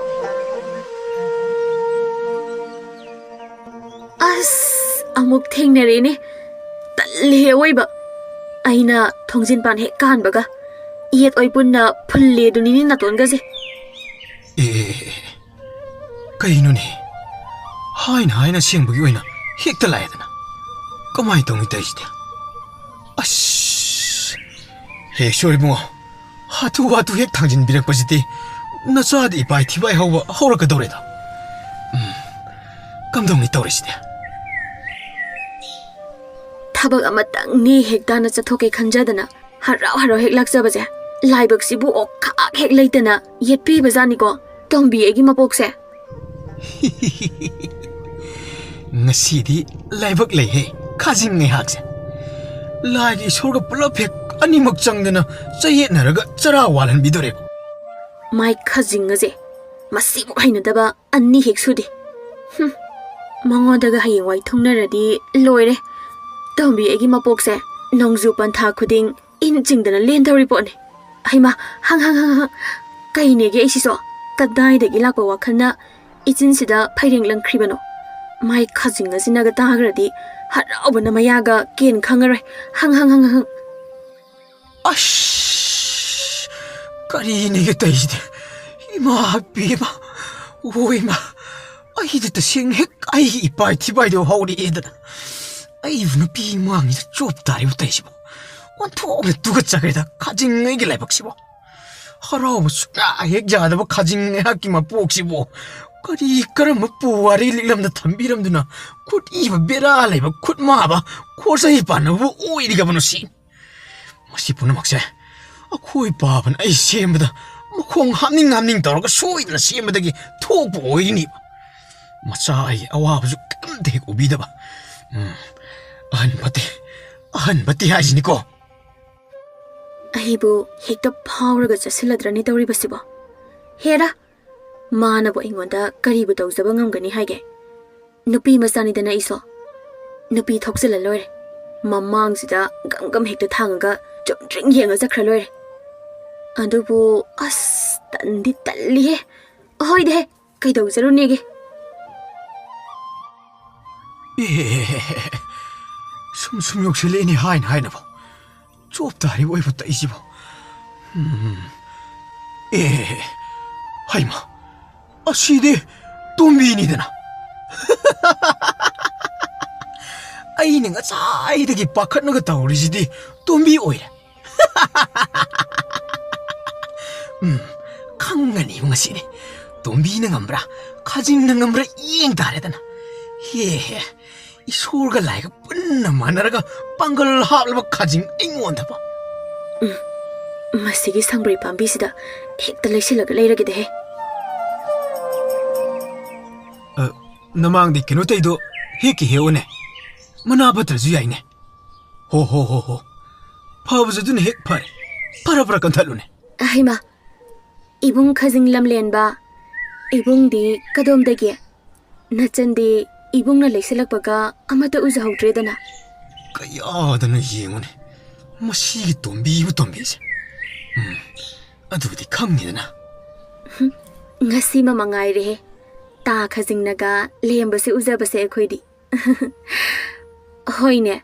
ꯑꯁ, ꯑꯃꯨꯛ ꯊꯦꯡꯅꯔꯦꯅꯦ꯫ ꯇꯜꯂꯦ ꯑꯋꯣꯏꯕ꯫ ꯑꯩꯅ ꯊꯣꯡꯖꯤꯟ ꯄꯥꯟ ꯍꯦꯛ ꯀꯥꯟꯕꯒ ꯌꯦꯠ ꯑꯣꯏ ꯄꯨꯟꯅ ꯐꯨꯜꯂꯦ ꯑꯗꯨꯅꯤꯅꯦ ꯅꯥꯇꯣꯟꯒꯁꯦ꯫ ꯑꯦ ꯑꯦ ꯑꯦ ꯑꯦ꯫ ꯀꯩꯅꯣꯅꯦ? ꯍꯥꯏꯅ ꯍꯥꯏꯅ ꯁꯦꯡꯕꯒꯤ ꯑꯣꯏꯅ ꯍꯦꯛꯇ ꯂꯥꯛꯑꯦꯗꯅ꯫ ꯀꯃꯥꯏꯅ ꯇꯧꯅꯤ ꯇꯧꯔꯤꯁꯤꯗꯤ? ꯑꯁ! ꯍꯦ ꯁꯣꯏ ꯏꯕꯨꯡꯉꯣ, ꯍꯥꯊꯨ ꯍꯥꯊꯨ ꯍꯦꯛ ꯊꯥꯡꯖꯤꯟꯕꯤꯔꯛꯄꯁꯤꯗꯤ ꯅꯆꯥꯗꯤ ꯏꯄꯥꯏ ꯊꯤꯕꯥꯏ ꯍꯧꯕ ꯍꯧꯔꯛꯀꯗꯧꯔꯦꯗ꯫ ꯎꯝ, ꯀꯝꯗꯧꯅꯤ ꯇꯧꯔꯤꯁꯤꯗꯤ? ꯊꯕꯛ ꯑꯃꯇꯪꯅꯤ ꯍꯦꯛ ꯇꯥꯅ ꯆꯠꯊꯣꯛꯀꯦ ꯈꯟꯖꯗꯅ ꯍꯔꯥꯎ ꯍꯔꯥꯎ ꯍꯦꯛ ꯂꯥꯛꯆꯕꯁꯦ, ꯂꯥꯏꯕꯛꯁꯤꯕꯨ ꯑꯣꯛꯈꯥꯛ ꯍꯦꯛ ꯂꯩꯇꯅ ꯌꯦꯠꯄꯤꯕꯖꯥꯠꯅꯤꯀꯣ ꯇꯣꯝꯕꯤ ꯑꯩꯒꯤ ꯃꯄꯣꯛꯁꯦ꯫ ꯉꯁꯤꯗꯤ ꯂꯥꯏꯕꯛ ꯂꯩꯍꯦ, ꯈꯥꯖꯤꯡ ꯉꯩꯍꯥꯛꯁꯦ꯫ ꯂꯥꯏꯒꯤ ꯏꯁꯣꯔꯒ ꯄꯨꯂꯞ ꯍꯦꯛ ꯑꯅꯤꯃꯛ ꯆꯪꯗꯅ ꯆꯌꯦꯠꯅꯔꯒ ꯆꯔꯥ ꯋꯥꯜꯍꯟꯕꯤꯗꯣꯔꯦꯕ꯫ ꯃꯥꯏ ꯈꯥꯖꯤꯡ ꯑꯁꯦ ꯃꯁꯤꯃꯨꯛ ꯍꯩꯅꯗꯕ ꯑꯅꯤ ꯍꯦꯛ ꯁꯨꯗꯦ꯫ ꯍꯨꯝ, ꯃꯉꯣꯟꯗꯒ ꯍꯌꯦꯡꯋꯥꯏ ꯊꯨꯡꯅꯔꯗꯤ ꯂꯣꯏꯔꯦ꯫ ꯇꯣꯝꯕꯤ ꯑꯩꯒꯤ ꯃꯄꯣꯛꯁꯦ ꯅꯣꯡꯖꯨ ꯄꯟꯊꯥ ꯈꯨꯗꯤꯡ ꯏꯟ ꯆꯤꯡꯗꯅ ꯂꯦꯟꯗꯧꯔꯤ ꯄꯣꯠꯅꯤ꯫ ꯍꯩꯃꯥ, ꯍꯪ ꯍꯪ ꯍꯪ ꯍꯪ꯫ ꯀꯩꯅꯦꯒꯦ ꯑꯩꯁꯤꯁꯨ? ꯀꯗꯥꯏꯗꯒꯤ ꯂꯥꯛꯄ ꯋꯥꯈꯜꯅ ꯏꯆꯤꯟꯁꯤꯗ ꯐꯩꯔꯦꯡ ꯂꯪꯈ꯭ꯔꯤꯕꯅꯣ? ꯃꯥꯏ ꯈꯥꯖꯤꯡ ꯑꯁꯤꯅꯒ ꯇꯥꯈ꯭ꯔꯗꯤ ꯍꯔꯥꯎꯕꯅ ꯃꯌꯥꯒ ꯀꯦꯟ ꯈꯪꯉꯔꯣꯏ꯫ ꯍꯪ ꯍꯪ ꯍꯪ ꯍꯪ꯫ ꯑꯁ! ꯀꯔꯤꯅꯦꯒꯦ ꯇꯧꯔꯤꯁꯤꯗꯤ? ꯏꯃꯥ ꯄꯦꯃ! ꯑꯣ ꯏꯃꯥ! ꯑꯩꯗꯤ ꯇꯁꯦꯡꯅ ꯍꯦꯛ ꯑꯩꯒꯤ ꯏꯄꯥꯏ ꯊꯤꯄꯥꯏꯗꯣ ꯍꯧꯔꯛꯑꯦꯗꯅ꯫ ꯑꯩꯕꯨ ꯅꯨꯄꯤ ꯃꯥꯡꯉꯤꯗ ꯆꯣꯞ ꯇꯥꯔꯤꯕ ꯇꯧꯔꯤꯁꯤꯕꯣ꯫ ꯑꯣꯟꯊꯣꯛꯅ ꯇꯨꯒꯠꯆꯈ꯭ꯔꯦꯗ ꯈꯥꯖꯤꯡꯉꯩꯒꯤ ꯂꯥꯏꯕꯛꯁꯤꯕꯣ꯫ ꯍꯔꯥꯎꯕ ꯁꯨꯡꯌꯥ ꯍꯦꯛ ꯌꯥꯗꯕ ꯈꯥꯖꯤꯡ ꯉꯩꯍꯥꯛꯀꯤ ꯃꯄꯣꯛꯁꯤꯕꯨ ꯀꯔꯤ ꯀꯔꯝꯕ ꯄꯨꯋꯥꯔꯤ ꯂꯤꯛꯂꯝꯗ ꯊꯝꯕꯤꯔꯝꯗꯨꯅ ꯈꯨꯠ ꯏꯕ ꯕꯦꯔꯥ ꯂꯩꯕ ꯈꯨꯠ ꯃꯥꯕ ꯈꯣꯔꯁꯩ ꯄꯥꯟꯅꯕꯕꯨ ꯑꯣꯏꯔꯤꯒꯕꯅꯣ ꯁꯤ? ꯃꯁꯤ ꯄꯨꯝꯅꯃꯛꯁꯦ ꯑꯩꯈꯣꯏ ꯄꯥꯕꯅ ꯑꯩ ꯁꯦꯝꯕꯗ ꯃꯈꯣꯡ ꯍꯥꯞꯅꯤꯡ ꯍꯥꯞꯅꯤꯡ ꯇꯧꯔꯒ ꯁꯣꯏꯗꯅ ꯁꯦꯝꯕꯗꯒꯤ ꯊꯣꯛꯄ ꯑꯣꯏꯔꯤꯅꯤꯕ꯫ ꯃꯆꯥ ꯑꯩꯒꯤ ꯑꯋꯥꯕꯁꯨ ꯀꯔꯤꯝꯇ ꯍꯦꯛ ꯎꯕꯤꯗꯕ꯫ ꯎꯝ, ꯑꯍꯟ ꯐꯠꯇꯦ, ꯑꯍꯟ ꯐꯠꯇꯦ ꯍꯥꯏꯁꯤꯅꯤꯀꯣ꯫ ꯑꯩꯕꯨ ꯍꯦꯛꯇ ꯐꯥꯎꯔꯒ ꯆꯠꯁꯤꯜꯂꯗ꯭ꯔꯅꯦ ꯇꯧꯔꯤꯕꯁꯤꯕꯣ? ꯍꯦꯔꯥ, ꯃꯥꯅꯕꯨ ꯑꯩꯉꯣꯟꯗ ꯀꯔꯤꯕꯨ ꯇꯧꯖꯕ ꯉꯝꯒꯅꯤ ꯍꯥꯏꯒꯦ? ꯅꯨꯄꯤ ꯃꯆꯥꯅꯤꯗꯅ ꯑꯩꯁꯨ꯫ ꯅꯨꯄꯤ ꯊꯣꯛꯆꯜꯂ ꯂꯣꯏꯔꯦ꯫ ꯃꯃꯥꯡꯁꯤꯗ ꯒꯝ ꯒꯝ ꯍꯦꯛꯇ ꯊꯥꯡꯉꯒ ꯆꯨꯝꯗ꯭ꯔꯤꯡ ꯌꯦꯡꯉ ꯆꯠꯈ꯭ꯔ ꯂꯣꯏꯔꯦ꯫ ꯑꯗꯨꯕꯨ ꯑꯁ, ꯇꯟꯗꯤ ꯇꯜꯂꯤꯍꯦ꯫ ꯍꯣꯏꯗꯦꯍꯦ, ꯀꯩꯗꯧꯖꯔꯨꯅꯦꯒꯦ? ꯑꯦ, ꯁꯨꯝ ꯁꯨꯝ ꯌꯧꯁꯤꯜꯂꯛꯏꯅꯦ ꯍꯥꯏꯅ ꯍꯥꯏꯅꯕ꯫ ꯆꯣꯞ ꯇꯥꯔꯤꯕ ꯑꯣꯏꯕ ꯇꯛꯏꯁꯤꯕꯣ꯫ ꯎꯝ꯫ ꯑꯦ, ꯍꯩꯃꯥ, ꯑꯁꯤꯗꯤ ꯇꯣꯝꯕꯤꯅꯤꯗꯅ꯫ ꯑꯩꯅ ꯉꯁꯥꯏꯗꯒꯤ ꯄꯥꯈꯠꯅꯒ ꯇꯧꯔꯤꯁꯤꯗꯤ ꯇꯣꯝꯕꯤ ꯑꯣꯏꯔꯦ꯫ ꯎꯝ, ꯈꯪꯒꯅꯤꯕ ꯉꯁꯤꯗꯤ꯫ ꯇꯣꯝꯕꯤꯅ ꯉꯝꯕ꯭ꯔꯥ, ꯈꯥꯖꯤꯡꯅ ꯉꯝꯕ꯭ꯔꯥ ꯌꯦꯡ ꯇꯥꯔꯦꯗꯅ꯫ ꯍꯦ ꯍꯦ, ꯏꯁꯣꯔꯒ ꯂꯥꯏꯒ ꯄꯨꯟꯅ ꯃꯥꯟꯅꯔꯒ ꯄꯥꯡꯒꯜ ꯍꯥꯞꯂꯕ ꯈꯥꯖꯤꯡ ꯑꯩꯉꯣꯟꯗꯕꯨ꯫ ꯎꯝ, ꯃꯁꯤꯒꯤ ꯁꯪꯕ꯭ꯔꯩ ꯄꯥꯝꯕꯤꯁꯤꯗ ꯍꯦꯛꯇ ꯂꯩꯁꯤꯜꯂꯒ ꯂꯩꯔꯒꯦꯗꯍꯦ꯫ ꯑ, ꯅꯃꯥꯡꯗꯤ ꯀꯩꯅꯣ ꯇꯧꯗꯣ ꯍꯦꯛꯀꯤ ꯍꯦꯛꯎꯅꯦ꯫ ꯃꯅꯥ ꯐꯠꯇ꯭ꯔꯁꯨ ꯌꯥꯏꯅꯦ꯫ ꯍꯣ, ꯍꯣ, ꯍꯣ, ꯍꯣ꯫ ꯐꯕꯁꯨ ꯑꯗꯨꯅ ꯍꯦꯛ ꯐꯔꯦ꯫ ꯐꯔ ꯐꯔ ꯀꯟꯊꯠꯂꯨꯅꯦ꯫ ꯍꯩꯃꯥ, ꯏꯕꯨꯡ ꯈꯖꯤꯡ ꯂꯝꯂꯦꯟꯕ, ꯏꯕꯨꯡꯗꯤ ꯀꯗꯣꯝꯗꯒꯤ? ꯅꯆꯟꯗꯤ ꯏꯕꯨꯡꯅ ꯂꯩꯁꯤꯜꯂꯛꯄꯒ ꯑꯃꯠꯇ ꯎꯖꯍꯧꯗ꯭ꯔꯦꯗꯅ꯫ ꯀꯌꯥꯗꯅꯣ ꯌꯦꯡꯉꯨꯅꯦ, ꯃꯁꯤꯒꯤ ꯇꯣꯝꯕꯤꯕꯨ ꯇꯣꯝꯕꯤꯁꯦ꯫ ꯎꯝ, ꯑꯗꯨꯕꯨꯗꯤ ꯈꯪꯉꯤꯗꯅ꯫ ꯍꯨꯝ, ꯉꯁꯤꯃ ꯃꯉꯥꯏꯔꯦꯍꯦ, ꯇꯥ ꯈꯖꯤꯡꯅꯒ ꯂꯦꯝꯕꯁꯦ ꯎꯖꯕꯁꯦ ꯑꯩꯈꯣꯏꯗꯤ꯫ ꯍꯣꯏꯅꯦ,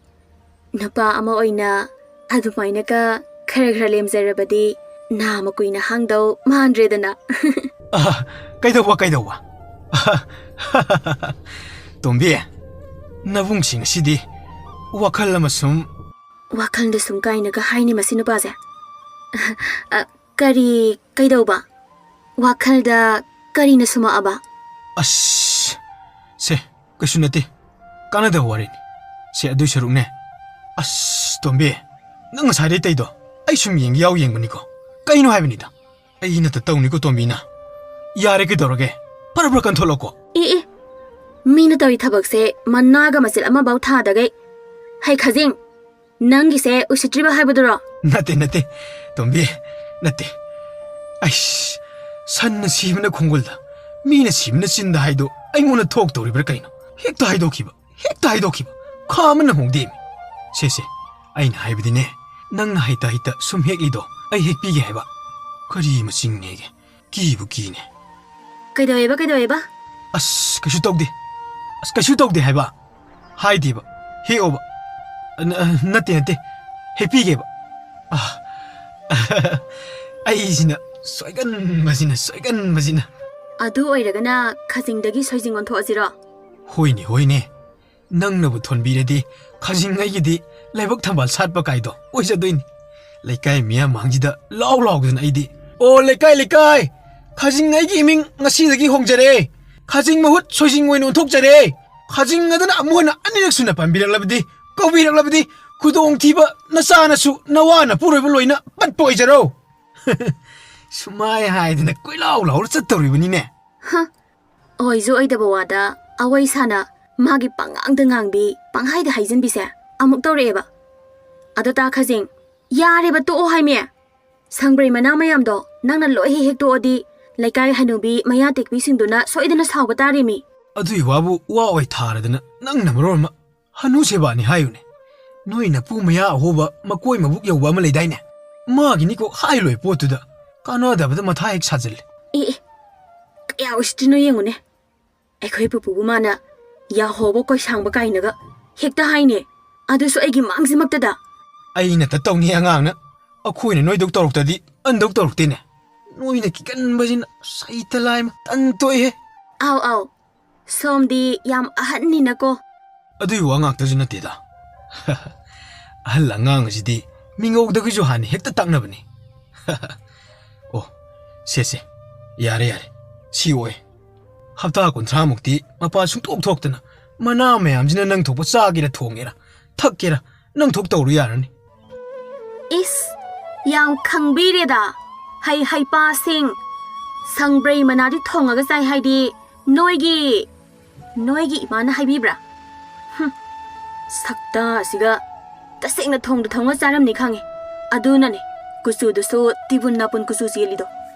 ꯅꯨꯄꯥ ꯑꯃ ꯑꯣꯏꯅ ꯑꯗꯨꯃꯥꯏꯅꯒ ꯈꯔ ꯈꯔ ꯂꯦꯝꯖꯔꯕꯗꯤ ꯅꯥꯃ ꯀꯨꯏꯅ ꯍꯥꯡꯗꯧ ꯃꯥꯟꯗ꯭ꯔꯦꯗꯅ꯫ ꯑꯍ, ꯀꯩꯗꯧꯕ, ꯀꯩꯗꯧꯕ? ꯇꯣꯝꯕꯤ, ꯅꯕꯨꯡꯁꯤꯡ ꯑꯁꯤꯗꯤ ꯋꯥꯈꯜ ꯑꯃ ꯁꯨꯝ ꯋꯥꯈꯜꯗ ꯁꯨꯝ ꯀꯥꯏꯅꯒ ꯍꯥꯏꯅꯤ ꯃꯁꯤ ꯅꯨꯄꯥꯁꯦ꯫ ꯑ, ꯀꯔꯤ ꯀꯩꯗꯧꯕ? ꯋꯥꯈꯜꯗ ꯀꯔꯤꯅ ꯁꯨꯝꯃꯛꯑꯕ? ꯑꯁ, ꯁꯦ, ꯀꯩꯁꯨ ꯅꯠꯇꯦ꯫ ꯀꯥꯟꯅꯗꯕ ꯋꯥꯔꯤꯅꯤ꯫ ꯁꯦ, ꯑꯗꯨꯏ ꯁꯔꯨꯛꯅꯦ꯫ ꯑꯁ, ꯇꯣꯝꯕꯤ, ꯅꯪ ꯉꯁꯥꯏꯗꯩ ꯇꯩꯗꯣ ꯑꯩ ꯁꯨꯝ ꯌꯦꯡꯒꯦ ꯌꯥꯎ ꯌꯦꯡꯕꯅꯤꯀꯣ꯫ ꯀꯩꯅꯣ ꯍꯥꯏꯕꯅꯤꯗ꯫ ꯑꯩ ꯅꯠꯇ ꯇꯧꯅꯤꯀꯣ, ꯇꯣꯝꯕꯤꯅ꯫ ꯌꯥꯔꯦ, ꯀꯩꯗꯧꯔꯒꯦ? ꯐꯔ ꯐꯔ ꯀꯟꯊꯣꯛꯂꯛꯑꯣꯀꯣ꯫ ꯑꯦ, ꯑꯦ, ꯃꯤꯅ ꯇꯧꯔꯤ ꯊꯕꯛꯁꯦ ꯃꯅꯥꯒ ꯃꯆꯦꯠ ꯑꯃꯐꯥꯎ ꯊꯥꯗꯒꯩ꯫ ꯍꯩ ꯈꯥꯖꯤꯡ, ꯅꯪꯒꯤꯁꯦ ꯎꯁꯤꯠꯇ꯭ꯔꯤꯕ ꯍꯥꯏꯕꯗꯨꯔꯣ? ꯅꯠꯇꯦ, ꯅꯠꯇꯦ, ꯇꯣꯝꯕꯤ, ꯅꯠꯇꯦ꯫ ꯑꯩꯁ, ꯁꯟꯅ ꯁꯤꯕꯅ ꯈꯣꯡꯒꯨꯜꯗ, ꯃꯤꯅ ꯁꯤꯕꯅ ꯆꯤꯟꯗ ꯍꯥꯏꯗꯣ ꯑꯩꯉꯣꯟꯗ ꯊꯣꯛꯇꯧꯔꯤꯕ꯭ꯔꯥ ꯀꯩꯅꯣ? ꯍꯦꯛꯇ ꯍꯥꯏꯗꯣꯛꯈꯤꯕ, ꯍꯦꯛꯇ ꯍꯥꯏꯗꯣꯛꯈꯤꯕ꯫ ꯈꯥ ꯑꯃꯅ ꯍꯣꯡꯗꯦꯃꯤ꯫ ꯁꯦ, ꯁꯦ, ꯑꯩꯅ ꯍꯥꯏꯕꯗꯤꯅꯦ, ꯅꯪꯅ ꯍꯩꯇ ꯍꯩꯇ ꯁꯨꯝ ꯍꯦꯛꯂꯤꯗꯣ ꯑꯩ ꯍꯦꯛꯄꯤꯒꯦ ꯍꯥꯏꯕ꯫ ꯀꯔꯤ ꯃꯆꯤꯡꯅꯦꯒꯦ? ꯀꯤꯕꯨ ꯀꯤꯅꯦ꯫ ꯀꯩꯗꯧꯋꯦꯕ, ꯀꯩꯗꯧꯋꯦꯕ? ꯑꯁ, ꯀꯩꯁꯨ ꯇꯧꯗꯦ꯫ ꯑꯁ, ꯀꯩꯁꯨ ꯇꯧꯗꯦ ꯍꯥꯏꯕ꯫ ꯍꯥꯏꯗꯦꯕ꯫ ꯍꯦꯛꯑꯣꯕ꯫ ꯅ- ꯅꯠꯇꯦ, ꯅꯠꯇꯦ꯫ ꯍꯦꯛꯄꯤꯒꯦꯕ꯫ ꯑ, ꯑꯩꯁꯤꯅ ꯁꯣꯏꯒꯟꯕꯁꯤꯅ, ꯁꯣꯏꯒꯟꯕꯁꯤꯅ꯫ ꯑꯗꯨ ꯑꯣꯏꯔꯒꯅ ꯈꯖꯤꯡꯗꯒꯤ ꯁꯣꯏꯖꯤꯡ ꯑꯣꯟꯊꯣꯛꯑꯁꯤꯔꯣ? ꯍꯣꯏꯅꯦ, ꯍꯣꯏꯅꯦ꯫ ꯅꯪꯅꯕꯨ ꯊꯣꯟꯕꯤꯔꯗꯤ ꯈꯖꯤꯡ ꯑꯩꯒꯤꯗꯤ ꯂꯥꯏꯕꯛ ꯊꯝꯕꯥꯜ ꯁꯥꯠꯄ ꯀꯥꯏꯗꯣ ꯑꯣꯏꯖꯗꯣꯏꯅꯤ꯫ ꯂꯩꯀꯥꯏ ꯃꯤꯌꯥꯝ ꯃꯥꯡꯁꯤꯗ ꯂꯥꯎ ꯂꯥꯎꯗꯅ ꯑꯩꯗꯤ, "ꯑꯣ, ꯂꯩꯀꯥꯏ, ꯂꯩꯀꯥꯏ! ꯈꯖꯤꯡ ꯑꯩꯒꯤ ꯏꯃꯤꯡ ꯉꯁꯤꯗꯒꯤ ꯍꯣꯡꯖꯔꯦ꯫ ꯈꯖꯤꯡ ꯃꯍꯨꯠ ꯁꯣꯏꯖꯤꯡ ꯑꯣꯏꯅ ꯑꯣꯟꯊꯣꯛꯆꯔꯦ꯫ ꯈꯖꯤꯡ ꯑꯗꯨꯅ ꯑꯃꯨꯛ ꯍꯟꯅ ꯑꯅꯤꯔꯛ ꯁꯨꯅ ꯄꯟꯕꯤꯔꯛꯂꯕꯗꯤ, ꯀꯧꯕꯤꯔꯛꯂꯕꯗꯤ, ꯈꯨꯗꯣꯡꯊꯤꯕ ꯅꯆꯥ ꯅꯁꯨ ꯅꯋꯥ ꯅꯄꯨꯔꯣꯏꯕ ꯂꯣꯏꯅ ꯄꯠꯄ ꯑꯣꯏꯖꯔꯣ!" ꯁꯨꯃꯥꯏ ꯍꯥꯏꯗꯅ ꯀꯣꯏꯂꯥꯎ ꯂꯥꯎꯔ ꯆꯠꯇꯧꯔꯤꯕꯅꯤꯅꯦ꯫ ꯍ, ꯑꯣꯏꯁꯨ ꯑꯣꯏꯗꯕ ꯋꯥꯗ ꯑꯋꯩ ꯁꯥꯅ ꯃꯥꯒꯤ ꯄꯉꯥꯡꯗ ꯉꯥꯡꯕꯤ, ꯄꯪꯍꯥꯏꯗ ꯍꯥꯏꯖꯤꯟꯕꯤꯁꯦ ꯑꯃꯨꯛ ꯇꯧꯔꯛꯑꯦꯕ꯫ ꯑꯗꯣ ꯇꯥ ꯈꯖꯤꯡ, ꯌꯥꯔꯦꯕ, ꯇꯣꯛꯑꯣ ꯍꯥꯏꯃꯤ꯫ ꯁꯪꯕ꯭ꯔꯩ ꯃꯅꯥ ꯃꯌꯥꯝꯗꯣ ꯅꯪꯅ ꯂꯣꯏ ꯍꯦꯛ ꯍꯦꯛꯇꯣꯛꯑꯗꯤ ꯂꯩꯀꯥꯏ ꯍꯅꯨꯕꯤ ꯃꯌꯥ ꯇꯦꯛꯄꯤꯁꯤꯡꯗꯨꯅ ꯁꯣꯏꯗꯅ ꯁꯥꯎꯕ ꯇꯥꯔꯦꯃꯤ꯫ ꯑꯗꯨꯏ ꯋꯥꯕꯨ ꯋꯥ ꯑꯣꯏ ꯊꯥꯔꯗꯅ ꯅꯪꯅ ꯃꯔꯣꯜ ꯑꯃ ꯍꯅꯨ ꯁꯦꯕꯥꯅꯤ ꯍꯥꯏꯌꯨꯅꯦ꯫ ꯅꯣꯏ ꯅꯄꯨ ꯃꯌꯥ ꯑꯍꯣꯕ ꯃꯀꯣꯏ ꯃꯕꯨꯛ ꯌꯧꯕ ꯑꯃ ꯂꯩꯗꯥꯏꯅꯦ? ꯃꯥꯒꯤꯅꯤꯀꯣ ꯍꯥꯏ ꯂꯣꯏ ꯄꯣꯠꯇꯨꯗ ꯀꯥꯟꯅꯗꯕꯗ ꯃꯊꯥ ꯍꯦꯛ ꯁꯥꯖꯤꯜꯂꯦ꯫ ꯑꯦ, ꯑꯦ, ꯀꯌꯥ ꯎꯁꯤꯠꯇ꯭ꯔꯤꯅꯣ ꯌꯦꯡꯉꯨꯅꯦ꯫ ꯑꯩꯈꯣꯏ ꯄꯨꯄꯨꯕꯨ ꯃꯥꯅ ꯌꯥꯍꯣꯕ ꯀꯣꯏꯁꯥꯡꯕ ꯀꯥꯏꯅꯒ ꯍꯦꯛꯇ ꯍꯥꯏꯅꯦ, ꯑꯗꯨꯁꯨ ꯑꯩꯒꯤ ꯃꯥꯡꯁꯤꯃꯛꯇꯗ꯫ ꯑꯩꯅ ꯇꯧꯅꯤ ꯑꯉꯥꯡꯅ꯫ ꯑꯩꯈꯣꯏꯅ ꯅꯣꯏꯗꯧ ꯇꯧꯔꯛꯇꯗꯤ ꯑꯟꯗꯧ ꯇꯧꯔꯛꯇꯦꯅꯦ꯫ ꯅꯣꯏꯅ ꯀꯤꯒꯟꯕꯁꯤꯅ ꯁꯩꯇ ꯂꯥꯏꯃ ꯇꯟ ꯇꯣꯛꯏꯍꯦ꯫ ꯑꯥꯎ, ꯑꯥꯎ, ꯁꯣꯝꯗꯤ ꯌꯥꯝ ꯑꯍꯟꯅꯤꯅꯀꯣ꯫ ꯑꯗꯨꯏ ꯋꯥ ꯉꯥꯛꯇꯁꯨ ꯅꯠꯇꯦꯗ꯫ ꯑꯍꯜ ꯑꯉꯥꯡ ꯑꯁꯤꯗꯤ ꯃꯤꯉꯧꯗꯒꯤꯁꯨ ꯍꯥꯟꯅ ꯍꯦꯛꯇ ꯇꯥꯛꯅꯕꯅꯤ꯫ ꯑꯣ, ꯁꯦ, ꯁꯦ, ꯌꯥꯔꯦ, ꯌꯥꯔꯦ, ꯁꯤ ꯑꯣꯏ꯫ ꯍꯞꯇꯥ ꯀꯨꯟꯊ꯭ꯔꯥ ꯃꯨꯛꯇꯤ ꯃꯄꯥ ꯁꯨꯡꯊꯣꯛ ꯊꯣꯛꯇꯅ ꯃꯅꯥ ꯃꯌꯥꯝꯁꯤꯅ ꯅꯪ ꯊꯣꯛꯄ ꯆꯥꯒꯦꯔꯥ ꯊꯣꯡꯒꯦꯔꯥ, ꯊꯛꯀꯦꯔꯥ ꯅꯪ ꯊꯣꯛ ꯇꯧꯔꯨ ꯌꯥꯔꯅꯤ꯫ ꯏꯁ, ꯌꯥꯝ ꯈꯪꯕꯤꯔꯦꯗ, ꯍꯩ ꯍꯩꯄꯥꯁꯤꯡ꯫ ꯁꯪꯕ꯭ꯔꯩ ꯃꯅꯥꯗꯤ ꯊꯣꯡꯉꯒ ꯆꯥꯏ ꯍꯥꯏꯗꯤ ꯅꯣꯏꯒꯤ, ꯅꯣꯏꯒꯤ ꯏꯃꯥꯅ ꯍꯥꯏꯕꯤꯕ꯭ꯔꯥ? ꯍꯨꯝ, ꯁꯛꯇꯥ ꯑꯁꯤꯒ ꯇꯁꯦꯡꯅ ꯊꯣꯡꯗ ꯊꯣꯡꯉ ꯆꯥꯔꯝꯅꯤ ꯈꯪꯉꯦ꯫ ꯑꯗꯨꯅꯅꯦ ꯀꯨꯆꯨꯗꯨꯁꯨ ꯇꯤꯕꯨꯟ ꯅꯥꯄꯨꯟ ꯀꯨꯆꯨ ꯆꯦꯜꯂꯤꯗꯣ꯫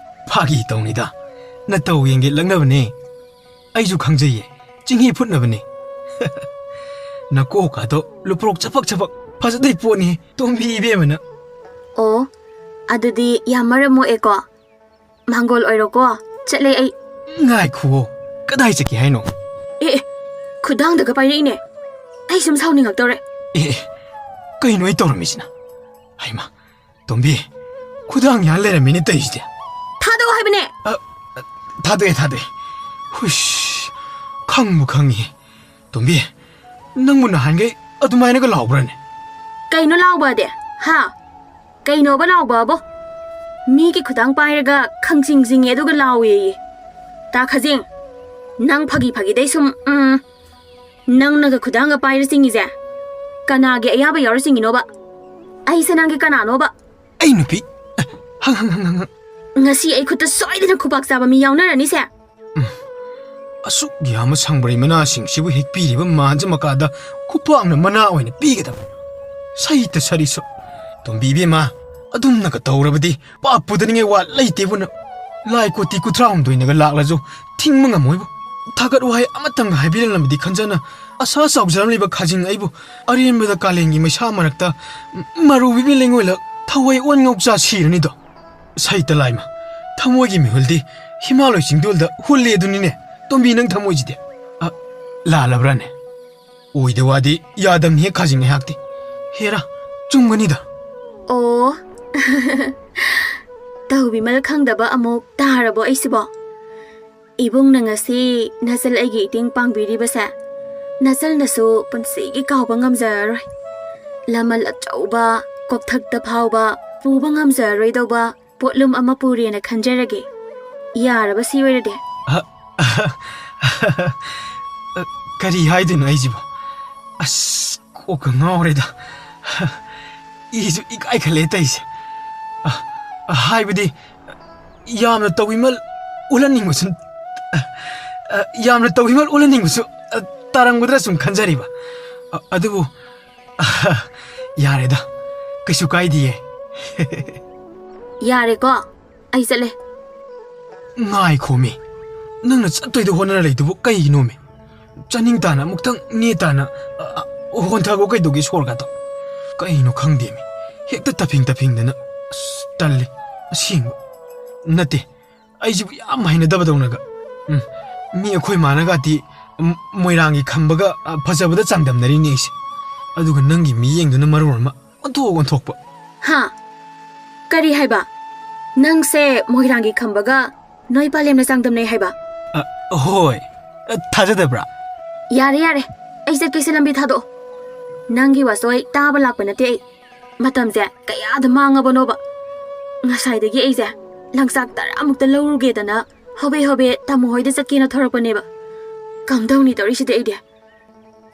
ꯐꯥꯒꯤ ꯇꯧꯅꯤꯗ, ꯅꯇꯧ ꯌꯦꯡꯒꯦ ꯂꯛꯅꯕꯅꯦ꯫ ꯑꯩꯁꯨ ꯈꯪꯖꯩꯌꯦ, ꯆꯤꯡꯍꯤ ꯐꯨꯠꯅꯕꯅꯦ꯫ ꯅꯀꯣꯛꯀꯥꯗꯣ ꯂꯨꯄ꯭ꯔꯣꯛ ꯆꯄꯛ ꯆꯄꯛ ꯐꯖꯗꯣꯏ ꯄꯣꯠꯅꯤ, ꯇꯣꯝꯕꯤ ꯏꯕꯦꯝꯃꯅ꯫ ꯑꯣ, ꯑꯗꯨꯗꯤ ꯌꯥꯝ ꯃꯔꯝ ꯃꯣꯛꯑꯦꯀꯣ꯫ ꯃꯥꯡꯒꯣꯜ ꯑꯣꯏꯔꯣꯀꯣ, ꯆꯠꯂꯦ ꯑꯩ꯫ ꯉꯥꯏꯈꯨꯑꯣ, ꯀꯗꯥꯏ ꯆꯠꯀꯦ ꯍꯥꯏꯅꯣ? ꯑꯦ, ꯑꯦ, ꯈꯨꯗꯥꯡꯗꯒ ꯄꯥꯏꯔꯛꯏꯅꯦ꯫ ꯑꯩ ꯁꯨꯝ ꯁꯥꯎꯅꯤꯡꯉꯛꯇꯧꯔꯦ꯫ ꯑꯦ ꯑꯦ, ꯀꯩꯅꯣ ꯑꯩ ꯇꯧꯔꯝꯃꯤꯁꯤꯅ? ꯍꯩꯃ, ꯇꯣꯝꯕꯤ, ꯈꯨꯗꯥꯡ ꯌꯥꯟ ꯂꯩꯔꯝꯃꯤꯅꯦ ꯇꯧꯔꯤꯁꯤꯗꯤ꯫ ꯊꯥꯗꯧ ꯍꯥꯏꯕꯅꯦ꯫ ꯊꯥꯗꯣꯛꯑꯦ, ꯊꯥꯗꯣꯛꯑꯦ꯫ ꯍꯨꯏꯁ, ꯈꯪꯕꯨ ꯈꯪꯉꯤ꯫ ꯇꯣꯝꯕꯤ, ꯅꯪꯕꯨ ꯅꯍꯥꯟꯈꯩ ꯑꯗꯨꯃꯥꯏꯅꯒ ꯂꯥꯎꯕ꯭ꯔꯥꯅꯦ? ꯀꯩꯅꯣ ꯂꯥꯎꯕꯗꯤ? ꯍꯥ? ꯀꯩꯅꯣꯕ ꯂꯥꯎꯕꯕꯣ? ꯃꯤꯒꯤ ꯈꯨꯗꯥꯡ ꯄꯥꯏꯔꯒ ꯈꯪꯆꯤꯡ ꯆꯤꯡꯉꯦ ꯑꯗꯨꯒ ꯂꯥꯎꯋꯦꯌꯦ꯫ ꯇꯥ ꯈꯖꯤꯡ, ꯅꯪ ꯐꯥꯒꯤ ꯐꯥꯒꯤꯗꯩ ꯁꯨꯝ, ꯎꯝ, ꯅꯪꯅꯒ ꯈꯨꯗꯥꯡꯒ ꯄꯥꯏꯔ ꯆꯤꯡꯉꯤꯁꯦ ꯀꯅꯥꯒꯤ ꯑꯌꯥꯕ ꯌꯥꯎꯔ ꯆꯤꯡꯉꯤꯅꯣꯕ? ꯑꯩꯁꯦ ꯅꯪꯒꯤ ꯀꯅꯥꯅꯣꯕ? ꯑꯩ ꯅꯨꯄꯤ, ꯍꯪ ꯍꯪ ꯍꯪ ꯍꯪ꯫ ꯉꯁꯤ ꯑꯩ ꯈꯨꯠꯇ ꯁꯣꯏꯗꯅ ꯈꯨꯄꯥꯛ ꯆꯥꯕ ꯃꯤ ꯌꯥꯎꯅꯔꯅꯤꯁꯦ꯫ ꯑꯁꯨꯛ ꯌꯥꯝꯕ ꯁꯪꯕ꯭ꯔꯩ ꯃꯅꯥꯁꯤꯡꯁꯤꯕꯨ ꯍꯦꯛꯄꯤꯔꯤꯕ ꯃꯥꯟꯖ ꯃꯀꯥꯗ ꯈꯨꯄꯥꯛꯅ ꯃꯅꯥ ꯑꯣꯏꯅ ꯄꯤꯒꯗꯕ꯫ ꯁꯩꯇ ꯁꯔꯤꯁꯨ꯫ ꯇꯣꯝꯕꯤ ꯏꯕꯦꯝꯃ, ꯑꯗꯨꯝꯅꯒ ꯇꯧꯔꯕꯗꯤ ꯄꯥꯞ ꯄꯨꯗꯅꯤꯡꯉꯥꯏ ꯋꯥ ꯂꯩꯇꯦꯕꯨ ꯅꯪ꯫ ꯂꯥꯏ ꯀꯣꯇꯤ ꯀꯨꯟꯊ꯭ꯔꯥ ꯍꯨꯝꯗꯣꯏꯅꯒ ꯂꯥꯛꯂꯁꯨ ꯊꯤꯡꯕ ꯉꯝꯃꯣꯏꯕꯨ꯫ ꯊꯥꯒꯠ ꯋꯥꯍꯩ ꯑꯃꯇꯪꯒ ꯍꯥꯏꯕꯤꯔꯝꯂꯕꯗꯤ ꯈꯟꯖꯅ ꯑꯁꯥ ꯆꯥꯎꯖꯔꯝꯂꯤꯕ ꯈꯥꯖꯤꯡ ꯑꯩꯕꯨ ꯑꯔꯦꯝꯕꯗ ꯀꯥꯂꯦꯟꯒꯤ ꯃꯩꯁꯥ ꯃꯔꯛꯇ ꯃꯔꯨ ꯕꯤꯕꯤ ꯂꯩꯉꯣꯏꯂ ꯊꯋꯥꯏ ꯑꯣꯟ ꯉꯧꯆꯥ ꯁꯤꯔꯅꯤꯗꯣ꯫ ꯁꯩꯇ ꯂꯥꯏꯃ, ꯊꯃꯣꯏꯒꯤ ꯃꯤꯍꯨꯜꯗꯤ ꯍꯤꯃꯥꯂꯣꯏ ꯆꯤꯡꯗꯣꯜꯗ ꯍꯨꯜꯂꯦ ꯑꯗꯨꯅꯤꯅꯦ꯫ ꯇꯣꯝꯕꯤ, ꯅꯪ ꯊꯃꯣꯏꯁꯤꯗꯤ꯫ ꯑ, ꯂꯥꯜꯂꯕ꯭ꯔꯥꯅꯦ? ꯑꯣꯏꯗ ꯋꯥꯗꯤ ꯌꯥꯗꯝꯅꯤꯍꯦ ꯈꯥꯖꯤꯡ ꯑꯩꯍꯥꯛꯇꯤ꯫ ꯍꯦꯔꯥ, ꯆꯨꯝꯒꯅꯤꯗ꯫ ꯑꯣ꯫ ꯇꯧꯕꯤꯃꯜ ꯈꯪꯗꯕ ꯑꯃꯨꯛ ꯇꯥꯔꯕꯣ ꯑꯩꯁꯤꯕꯣ? ꯏꯕꯨꯡꯅ ꯉꯁꯤ ꯅꯆꯜ ꯑꯩꯒꯤ ꯏꯇꯦꯡ ꯄꯥꯡꯕꯤꯔꯤꯕꯁꯦ ꯅꯆꯜꯅꯁꯨ ꯄꯨꯟꯁꯤꯒꯤ ꯀꯥꯎꯕ ꯉꯝꯖꯔꯔꯣꯏ꯫ ꯂꯃꯜ ꯑꯆꯧꯕ, ꯀꯣꯛꯊꯛꯇ ꯐꯥꯎꯕ ꯄꯨꯕ ꯉꯝꯖꯔꯔꯣꯏꯗꯧꯕ ꯄꯣꯠꯂꯨꯝ ꯑꯃ ꯄꯨꯔꯦꯅ ꯈꯟꯖꯔꯒꯦ꯫ ꯌꯥꯔꯕ ꯁꯤ ꯑꯣꯏꯔꯗꯤ? ꯀꯔꯤ ꯍꯥꯏꯗꯣꯏꯅꯣ ꯑꯩꯁꯤꯕꯣ? ꯑꯁ, ꯀꯣꯛꯀ ꯉꯥꯎꯔꯦꯗ꯫ ꯏꯁꯨ ꯏꯀꯥꯏ ꯈꯠꯂꯦ ꯇꯩꯁꯦ꯫ ꯑ, ꯑ, ꯍꯥꯏꯕꯗꯤ, ꯌꯥꯝꯅ ꯇꯧꯕꯤꯃꯜ ꯎꯠꯍꯟꯅꯤꯡꯕꯁꯨ, ꯑ, ꯑ, ꯌꯥꯝꯅ ꯇꯧꯕꯤꯃꯜ ꯎꯠꯍꯟꯅꯤꯡꯕꯁꯨ, ꯑ, ꯇꯥꯔꯝꯒꯗ꯭ꯔꯥ ꯁꯨꯝ ꯈꯟꯖꯔꯤꯕ꯫ ꯑ, ꯑꯗꯨꯕꯨ, ꯑ, ꯌꯥꯔꯦꯗ, ꯀꯩꯁꯨ ꯀꯥꯏꯗꯤꯌꯦ꯫ ꯌꯥꯔꯦꯀꯣ, ꯑꯩ ꯆꯠꯂꯦ꯫ ꯉꯥꯏꯈꯣꯃꯤ, ꯅꯪꯅ ꯆꯠꯇꯣꯏꯗ ꯍꯣꯠꯅꯔ ꯂꯩꯗꯨꯕꯨ ꯀꯩꯒꯤꯅꯣꯃꯤ? ꯆꯥꯅꯤꯡ ꯇꯥꯅ ꯑꯃꯨꯛꯇꯪ ꯅꯦ ꯇꯥꯅ, ꯑ, ꯑ, ꯍꯣꯟꯊꯒꯣ ꯀꯩꯗꯧꯒꯦ ꯁꯣꯔꯒꯗꯣ? ꯀꯩꯅꯣ ꯈꯪꯗꯦꯃꯤ, ꯍꯦꯛꯇ ꯇꯞꯐꯤꯡ ꯇꯞꯐꯤꯡꯗꯅ꯫ ꯑꯁ, ꯇꯜꯂꯦ ꯑꯁꯦꯡꯕ꯫ ꯅꯠꯇꯦ, ꯑꯩꯁꯤꯕꯨ ꯌꯥꯝ ꯍꯩꯅꯗꯕꯗꯧꯅꯒ꯫ ꯎꯝ, ꯃꯤ ꯑꯩꯈꯣꯏ ꯃꯥꯅꯒꯗꯤ ꯃ-, ꯃꯣꯏꯔꯥꯡꯒꯤ ꯈꯝꯕꯒ, ꯑ, ꯐꯖꯕꯗ ꯆꯥꯡꯗꯝꯅꯔꯤꯅꯦ ꯑꯩꯁꯦ꯫ ꯑꯗꯨꯒ ꯅꯪꯒꯤ ꯃꯤꯠꯌꯦꯡꯗꯨꯅ ꯃꯔꯣꯜ ꯑꯃ ꯑꯣꯟꯊꯣꯛ ꯑꯣꯟꯊꯣꯛꯄ꯫ ꯍꯥ? ꯀꯔꯤ ꯍꯥꯏꯕ? ꯅꯪꯁꯦ ꯃꯣꯏꯔꯥꯡꯒꯤ ꯈꯝꯕꯒ ꯅꯣꯏ ꯄꯥꯂꯦꯝꯅ ꯆꯥꯡꯗꯝꯅꯩ ꯍꯥꯏꯕ? ꯑ, ꯍꯣꯏ꯫ ꯑ, ꯊꯥꯖꯗꯕ꯭ꯔꯥ? ꯌꯥꯔꯦ, ꯌꯥꯔꯦ꯫ ꯑꯩ ꯆꯠꯀꯦꯁꯦ, ꯂꯝꯕꯤ ꯊꯥꯗꯣꯛꯑꯣ꯫ ꯅꯪꯒꯤ ꯋꯥꯆꯣꯏ ꯇꯥꯕ ꯂꯥꯛꯄ ꯅꯠꯇꯦ ꯑꯩ꯫ ꯃꯇꯝꯁꯦ ꯀꯌꯥꯗ ꯃꯥꯡꯉꯕꯅꯣꯕ꯫ ꯉꯁꯥꯏꯗꯒꯤ ꯑꯩꯁꯦ ꯂꯪꯆꯥꯛ ꯇꯔꯥꯃꯨꯛꯇ ꯂꯧꯔꯨꯒꯦꯗꯅ ꯍꯣꯕꯦ ꯍꯣꯕꯦ ꯇꯥꯃꯣ ꯍꯣꯏꯗ ꯆꯠꯀꯦꯅ ꯊꯣꯔꯛꯄꯅꯦꯕ꯫ ꯀꯝꯗꯧꯅꯤ ꯇꯧꯔꯤꯁꯤꯗꯤ ꯑꯩꯗꯤ?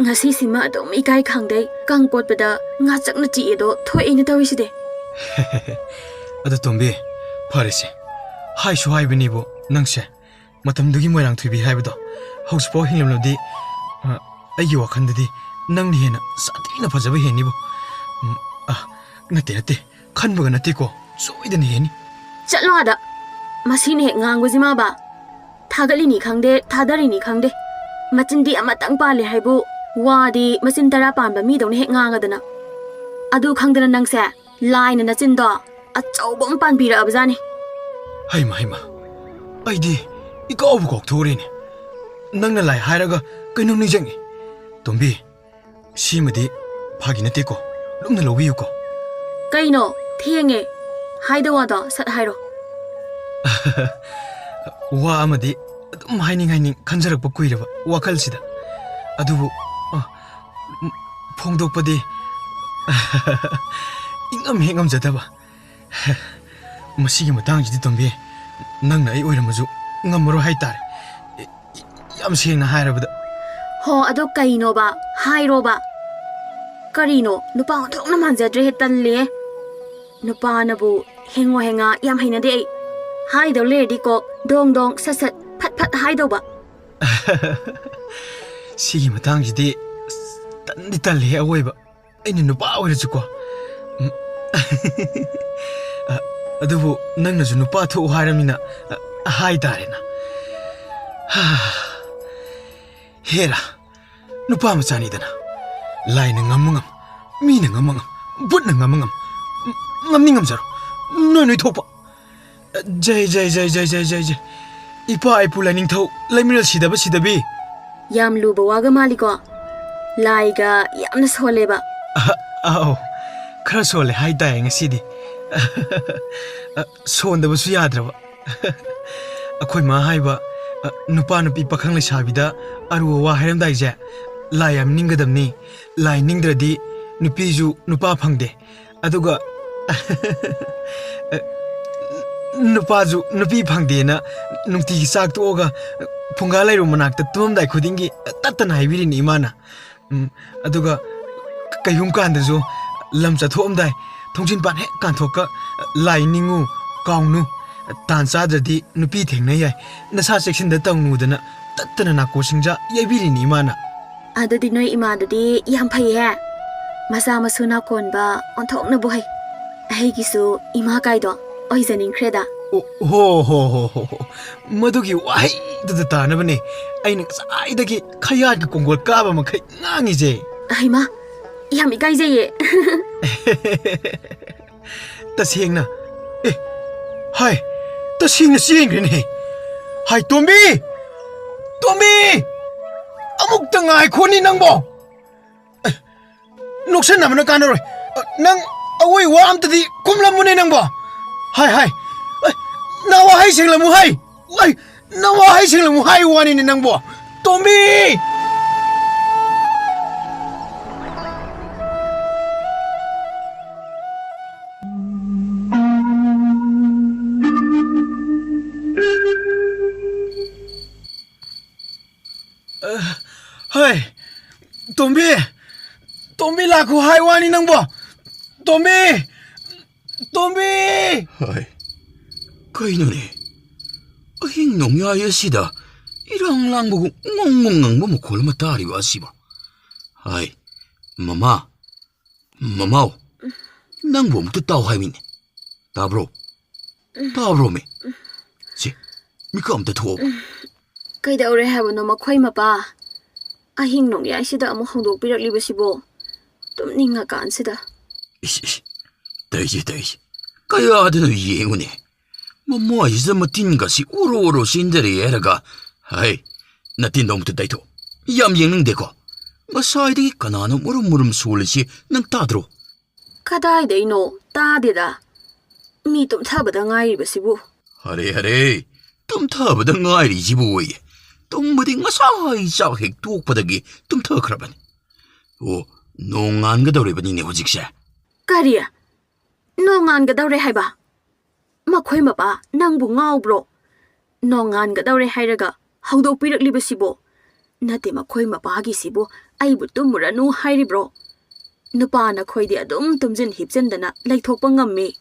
ꯉꯁꯤꯁꯤꯃ ꯑꯗꯨꯝ ꯏꯀꯥꯏ ꯈꯪꯗꯩ ꯀꯪ ꯀꯣꯠꯄꯗ ꯉꯥꯆꯛꯅ ꯆꯤꯛꯑꯦꯗꯣ ꯊꯣꯛꯑꯦꯅ ꯇꯧꯔꯤꯁꯤꯗꯤ꯫ ꯑꯗꯨ ꯇꯣꯝꯕꯤ, ꯐꯔꯦꯁꯦ꯫ ꯍꯥꯏꯁꯨ ꯍꯥꯏꯕꯅꯤꯕꯨ ꯅꯪꯁꯦ, ꯃꯇꯝꯗꯨꯒꯤ ꯃꯣꯏꯔꯥꯡꯊꯣꯏꯕꯤ ꯍꯥꯏꯕꯗꯣ ꯍꯧꯖꯤꯛꯐꯥꯎ ꯍꯤꯡꯂꯝꯂꯕꯗꯤ, ꯑ, ꯑꯩꯒꯤ ꯋꯥꯈꯜꯗꯗꯤ ꯅꯪꯅ ꯍꯦꯟꯅ ꯁꯥꯊꯤꯅ ꯐꯖꯕ ꯍꯦꯟꯅꯤꯕꯨ꯫ ꯎꯝ, ꯑ, ꯅꯠꯇꯦ, ꯅꯠꯇꯦ꯫ ꯈꯟꯕꯒ ꯅꯠꯇꯦꯀꯣ, ꯁꯣꯏꯗꯅ ꯍꯦꯟꯅꯤ꯫ ꯆꯠꯂꯣ ꯑꯥꯗ꯫ ꯃꯁꯤꯅ ꯍꯦꯛ ꯉꯥꯡꯕꯁꯤꯃꯕ꯫ ꯊꯥꯒꯠꯂꯤꯅꯤ ꯈꯪꯗꯦ, ꯊꯥꯗꯔꯤꯅꯤ ꯈꯪꯗꯦ꯫ ꯃꯆꯤꯟꯗꯤ ꯑꯃꯇꯪ ꯄꯥꯜꯂꯦ ꯍꯥꯏꯕꯨ, ꯋꯥꯗꯤ ꯃꯆꯤꯟ ꯇꯔꯥ ꯄꯥꯟꯕ ꯃꯤꯗꯧꯅ ꯍꯦꯛ ꯉꯥꯡꯉꯗꯅ꯫ ꯑꯗꯨ ꯈꯪꯗꯅ ꯅꯪꯁꯦ ꯂꯥꯏꯅ ꯅꯆꯤꯟꯗꯣ ꯑꯆꯧꯕ ꯑꯃ ꯄꯥꯟꯕꯤꯔꯛꯑꯕꯖꯥꯠꯅꯤ꯫ ꯍꯩꯃ, ꯍꯩꯃ, ꯑꯩꯗꯤ ꯏꯀꯥꯎꯕꯨ ꯀꯥꯎꯊꯣꯛꯎꯔꯦꯅꯦ꯫ ꯅꯪꯅ ꯂꯥꯏ ꯍꯥꯏꯔꯒ ꯀꯩꯅꯣꯝ ꯅꯤꯡꯁꯤꯡꯉꯤ꯫ ꯇꯣꯝꯕꯤ, ꯁꯤꯃꯗꯤ ꯐꯥꯒꯤ ꯅꯠꯇꯦꯀꯣ, ꯂꯨꯝꯅ ꯂꯧꯕꯤꯌꯨꯀꯣ꯫ ꯀꯩꯅꯣ? ꯊꯦꯡꯉꯦ꯫ ꯍꯥꯏꯗꯧ ꯋꯥꯗꯣ ꯁꯠ ꯍꯥꯏꯔꯣ꯫ ꯋꯥ ꯑꯃꯗꯤ ꯑꯗꯨꯝ ꯍꯥꯏꯅꯤꯡ ꯍꯥꯏꯅꯤꯡ ꯈꯟꯖꯔꯛꯄ ꯀꯨꯏꯔꯕ ꯋꯥꯈꯜꯁꯤꯗ꯫ ꯑꯗꯨꯕꯨ, ꯑ, ꯐꯣꯡꯗꯣꯛꯄꯗꯤ ꯏꯉꯝ ꯍꯦꯛ ꯉꯝꯖꯗꯕ꯫ ꯃꯁꯤꯒꯤ ꯃꯇꯥꯡꯁꯤꯗꯤ, ꯇꯣꯝꯕꯤ, ꯅꯪꯅ ꯑꯩ ꯑꯣꯏꯔꯝꯃꯁꯨ ꯉꯝꯃꯔꯣꯏ ꯍꯥꯏꯇꯥꯔꯦ꯫ ꯌꯥꯝ ꯁꯦꯡꯅ ꯍꯥꯏꯔꯕꯗ꯫ ꯍꯣ, ꯑꯗꯣ ꯀꯩꯅꯣꯕ? ꯍꯥꯏꯔꯣꯕ꯫ ꯀꯔꯤꯅꯣ? ꯅꯨꯄꯥ ꯑꯣꯟꯊꯣꯛꯅ ꯃꯥꯟꯖꯗ꯭ꯔꯦꯍꯦ, ꯇꯜꯂꯦꯍꯦ꯫ ꯅꯨꯄꯥꯅꯕꯨ ꯍꯦꯡꯉꯣ ꯍꯦꯡꯉꯥ ꯌꯥꯝ ꯍꯩꯅꯗꯦ ꯑꯩ꯫ ꯍꯥꯏꯗꯧ ꯂꯩꯔꯗꯤꯀꯣ, ꯗꯣꯡ ꯗꯣꯡ, ꯁꯠ ꯁꯠ, ꯐꯠ ꯐꯠ ꯍꯥꯏꯗꯧꯕ꯫ ꯁꯤꯒꯤ ꯃꯇꯥꯡꯁꯤꯗꯤ ꯇꯟꯗꯤ ꯇꯜꯂꯦꯍꯦ ꯑꯋꯣꯏꯕ꯫ ꯑꯩꯅ ꯅꯨꯄꯥ ꯑꯣꯏꯔꯁꯨꯀꯣ꯫ ꯎꯝ꯫ ꯑ, ꯑꯗꯨꯕꯨ ꯅꯪꯅꯁꯨ ꯅꯨꯄꯥ ꯊꯣꯛꯎ ꯍꯥꯏꯔꯃꯤꯅ, ꯑ, ꯍꯥꯏ ꯇꯥꯔꯦꯅ꯫ ꯍꯥ꯫ ꯍꯦꯔꯥ, ꯅꯨꯄꯥ ꯃꯆꯥꯅꯤꯗꯅ꯫ ꯂꯥꯏꯅ ꯉꯝꯃ ꯉꯝ, ꯃꯤꯅ ꯉꯝꯃ ꯉꯝ, ꯕꯨꯠꯅ ꯉꯝꯃ ꯉꯝ, ꯉꯝꯅꯤ ꯉꯝꯖꯔꯣ꯫ ꯅꯣꯏ ꯅꯣꯏ ꯊꯣꯛꯄ꯫ ꯖꯩ, ꯖꯩ, ꯖꯩ꯫ ꯏꯄꯥ ꯏꯄꯨ ꯂꯥꯏꯅꯤꯡꯊꯧ ꯂꯩꯃꯔꯦꯜ ꯁꯤꯗꯕ ꯁꯤꯗꯕꯤ꯫ ꯌꯥꯝ ꯂꯨꯕ ꯋꯥꯒ ꯃꯥꯜꯂꯤꯀꯣ꯫ ꯂꯥꯏꯒ ꯌꯥꯝꯅ ꯁꯣꯜꯂꯦꯕ꯫ ꯑ- ꯑꯧ, ꯈꯔ ꯁꯣꯜꯂꯦ ꯍꯥꯏꯇꯥꯏ ꯉꯁꯤꯗꯤ꯫ ꯑ, ꯁꯣꯟꯗꯕꯁꯨ ꯌꯥꯗ꯭ꯔꯕ꯫ ꯑꯩꯈꯣꯏ ꯃꯥ ꯍꯥꯏꯕ, ꯑ, ꯅꯨꯄꯥ ꯅꯨꯄꯤ ꯄꯥꯈꯪ ꯂꯩꯁꯥꯕꯤꯗ ꯑꯔꯨꯕ ꯋꯥ ꯍꯥꯏꯔꯝꯗꯥꯏꯁꯦ, ꯂꯥꯏ ꯌꯥꯝ ꯅꯤꯡꯒꯗꯕꯅꯤ꯫ ꯂꯥꯏ ꯅꯤꯡꯗ꯭ꯔꯗꯤ ꯅꯨꯄꯤꯁꯨ ꯅꯨꯄꯥ ꯐꯪꯗꯦ꯫ ꯑꯗꯨꯒ ꯅꯨꯄꯥꯁꯨ ꯅꯨꯄꯤ ꯐꯪꯗꯦꯅ ꯅꯨꯡꯇꯤꯒꯤ ꯆꯥꯛ ꯇꯣꯛꯑꯒ ꯐꯨꯡꯒꯥ ꯂꯩꯔꯨ ꯃꯅꯥꯛꯇ ꯇꯨꯝꯃꯝꯗꯥꯏ ꯈꯨꯗꯤꯡꯒꯤ ꯇꯠꯇꯅ ꯍꯥꯏꯕꯤꯔꯤꯅꯤ ꯏꯃꯥꯅ꯫ ꯎꯝ, ꯑꯗꯨꯒ ꯀꯩꯒꯨꯝ ꯀꯥꯟꯗꯁꯨ ꯂꯝ ꯆꯠꯊꯣꯛꯑꯝꯗꯥꯏ ꯊꯣꯡꯖꯤꯟ ꯄꯥꯟ ꯍꯦꯛ ꯀꯥꯟꯊꯣꯛꯀ "ꯂꯥꯏ ꯅꯤꯡꯉꯨ, ꯀꯥꯎꯅꯨ, ꯇꯥꯟ ꯆꯥꯗ꯭ꯔꯗꯤ ꯅꯨꯄꯤ ꯊꯦꯡꯅ ꯌꯥꯏ, ꯅꯁꯥ ꯆꯦꯛꯁꯤꯟꯗ ꯇꯧꯅꯨꯗꯅ" ꯇꯠꯇꯅ ꯅꯥꯀꯣ ꯁꯤꯡꯖꯥ ꯌꯩꯕꯤꯔꯤꯅꯤ ꯏꯃꯥꯅ꯫ ꯑꯗꯨꯗꯤ ꯅꯣꯏ ꯏꯃꯥꯗꯨꯗꯤ ꯌꯥꯝ ꯐꯩꯍꯦ꯫ ꯃꯆꯥ ꯃꯁꯨ ꯅꯥꯀꯣꯟꯕ ꯑꯣꯟꯊꯣꯛꯅꯕꯨ ꯍꯩ꯫ ꯑꯩꯒꯤꯁꯨ ꯏꯃꯥ ꯀꯥꯏꯗꯣ ꯑꯣꯏꯖꯅꯤꯡꯈ꯭ꯔꯦꯗ꯫ ꯑꯣ, ꯍꯣ, ꯍꯣ, ꯍꯣ, ꯍꯣ, ꯍꯣ꯫ ꯃꯗꯨꯒꯤ ꯋꯥꯍꯩꯗꯨꯗ ꯇꯥꯅꯕꯅꯦ ꯑꯩꯅ ꯉꯁꯥꯏꯗꯒꯤ ꯈꯌꯥꯠꯀꯤ ꯀꯣꯡꯒꯣꯜ ꯀꯥꯕ ꯃꯈꯩ ꯉꯥꯡꯉꯤꯁꯦ꯫ ꯍꯩꯃꯥ, ꯌꯥꯝ ꯏꯀꯥꯏꯖꯩꯌꯦ꯫ ꯇꯁꯦꯡꯅ꯫ ꯑꯦ, ꯍꯥꯏ, ꯇꯁꯦꯡꯅ ꯆꯦꯟꯈ꯭ꯔꯦꯅꯦ꯫ ꯍꯥꯏ, ꯇꯣꯝꯕꯤ! ꯇꯣꯝꯕꯤ! ꯑꯃꯨꯛꯇ ꯉꯥꯏꯈꯣꯅꯤ ꯅꯪꯕꯣ꯫ ꯑꯦ, ꯅꯣꯛꯁꯟꯅꯕꯅ ꯀꯥꯟꯅꯔꯣꯏ꯫ ꯑ, ꯅꯪ ꯑꯋꯣꯏ ꯋꯥ ꯑꯝꯇꯗꯤ ꯈꯨꯝꯂꯝꯃꯨꯅꯦ ꯅꯪꯕꯣ꯫ ꯍꯥꯏ, ꯍꯥꯏ꯫ ꯑꯦ, ꯅꯋꯥ ꯍꯩ ꯁꯦꯡꯂꯝꯃꯨ ꯍꯥꯏ꯫ ꯋꯥꯏ, ꯅꯋꯥ ꯍꯩ ꯁꯦꯡꯂꯝꯃꯨ ꯍꯥꯏ ꯋꯥꯅꯤꯅꯦ ꯅꯪꯕꯣ꯫ ꯇꯣꯝꯕꯤ! ꯑ, ꯍꯩ, ꯇꯣꯝꯕꯤ! ꯇꯣꯝꯕꯤ ꯂꯥꯛꯈꯣ ꯍꯥꯏ ꯋꯥꯅꯤ ꯅꯪꯕꯣ꯫ ꯇꯣꯝꯕꯤ! ꯇꯣꯝꯕꯤ! ꯍꯥꯏ, ꯀꯩꯅꯣꯅꯦ? ꯑꯍꯤꯡ ꯅꯣꯡꯌꯥꯏ ꯑꯁꯤꯗ ꯏꯔꯥꯡ ꯂꯥꯡꯕꯒꯨꯝ ꯉꯣꯡ ꯉꯣꯡ ꯉꯪꯕ ꯃꯈꯣꯜ ꯑꯃ ꯇꯥꯔꯤꯕ ꯑꯁꯤꯕꯣ? ꯍꯥꯏ, ꯃꯃꯥ, ꯃꯃꯥꯎ, ꯅꯪꯕꯨ ꯑꯃꯨꯛꯇ ꯇꯥꯎ ꯍꯥꯏꯕꯅꯤꯅꯦ꯫ ꯇꯥꯕ꯭ꯔꯣ? ꯇꯥꯕ꯭ꯔꯣꯃꯤ? ꯁꯦ, ꯃꯤꯀꯞ ꯑꯝꯇ ꯊꯣꯛꯑꯣꯕ꯫ ꯀꯩꯗꯧꯔꯦ ꯍꯥꯏꯕꯅꯣ ꯃꯈꯣꯏ ꯃꯄꯥ? ꯑꯍꯤꯡ ꯅꯣꯡꯌꯥꯏꯁꯤꯗ ꯑꯃꯨꯛ ꯍꯧꯗꯣꯛꯄꯤꯔꯛꯂꯤꯕꯁꯤꯕꯣ? ꯇꯨꯝꯅꯤꯡꯉꯀꯥꯟꯁꯤꯗ꯫ ꯏꯁ, ꯏꯁ, ꯇꯧꯔꯤꯁꯦ, ꯇꯧꯔꯤꯁꯦ꯫ ꯀꯌꯥꯗꯅꯣ ꯌꯦꯡꯉꯨꯅꯦ꯫ ꯃꯃꯥꯏꯁꯤꯗ ꯃꯇꯤꯟꯒꯁꯤ ꯎꯔꯣ ꯎꯔꯣ ꯆꯦꯟꯊꯔꯛꯑꯦ ꯍꯥꯏꯔꯒ, ꯍꯩ, ꯅꯇꯤꯟꯗꯣ ꯑꯃꯨꯛꯇ ꯇꯩꯊꯣꯛ꯫ ꯌꯥꯝ ꯌꯦꯡꯅꯤꯡꯗꯦꯀꯣ꯫ ꯉꯁꯥꯏꯗꯒꯤ ꯀꯅꯥꯅꯣ ꯃꯨꯔꯨꯝ ꯃꯨꯔꯨꯝ ꯁꯣꯜꯂꯤꯁꯤ ꯅꯪ ꯇꯥꯗ꯭ꯔꯣ? ꯀꯗꯥꯏꯗꯩꯅꯣ? ꯇꯥꯗꯦꯗ꯫ ꯃꯤ ꯇꯨꯝꯊꯕꯗ ꯉꯥꯏꯔꯤꯕꯁꯤꯕꯨ꯫ ꯑꯔꯦ, ꯑꯔꯦ, ꯇꯨꯝꯊꯕꯗ ꯉꯥꯏꯔꯤꯁꯤꯕꯨ ꯑꯣꯏꯌꯦ꯫ ꯇꯨꯝꯕꯗꯤ ꯉꯁꯥꯏ ꯆꯥꯛ ꯍꯦꯛ ꯇꯣꯛꯄꯗꯒꯤ ꯇꯨꯝꯊꯈ꯭ꯔꯕꯅꯤ꯫ ꯑꯣ, ꯅꯣꯡ ꯉꯥꯟꯒꯗꯧꯔꯤꯕꯅꯤꯅꯦ ꯍꯧꯖꯤꯛꯁꯦ꯫ ꯀꯔꯤ? ꯅꯣꯡꯉꯥꯟꯒꯗꯧꯔꯦ ꯍꯥꯏꯕ? ꯃꯈꯣꯏ ꯃꯄꯥ, ꯅꯪꯕꯨ ꯉꯥꯎꯕ꯭ꯔꯣ? ꯅꯣꯡꯉꯥꯟꯒꯗꯧꯔꯦ ꯍꯥꯏꯔꯒ ꯍꯧꯗꯣꯛꯄꯤꯔꯛꯂꯤꯕꯁꯤꯕꯣ? ꯅꯠꯇꯦ, ꯃꯈꯣꯏ ꯃꯄꯥꯒꯤꯁꯤꯕꯨ ꯑꯩꯕꯨ ꯇꯨꯝꯃꯨꯔꯅꯨ ꯍꯥꯏꯔꯤꯕ꯭ꯔꯣ? ꯅꯨꯄꯥ ꯅꯈꯣꯏꯗꯤ ꯑꯗꯨꯝ ꯇꯨꯝꯖꯤꯟ ꯍꯤꯞꯆꯤꯟꯗꯅ ꯂꯩꯊꯣꯛꯄ ꯉꯝꯃꯤ꯫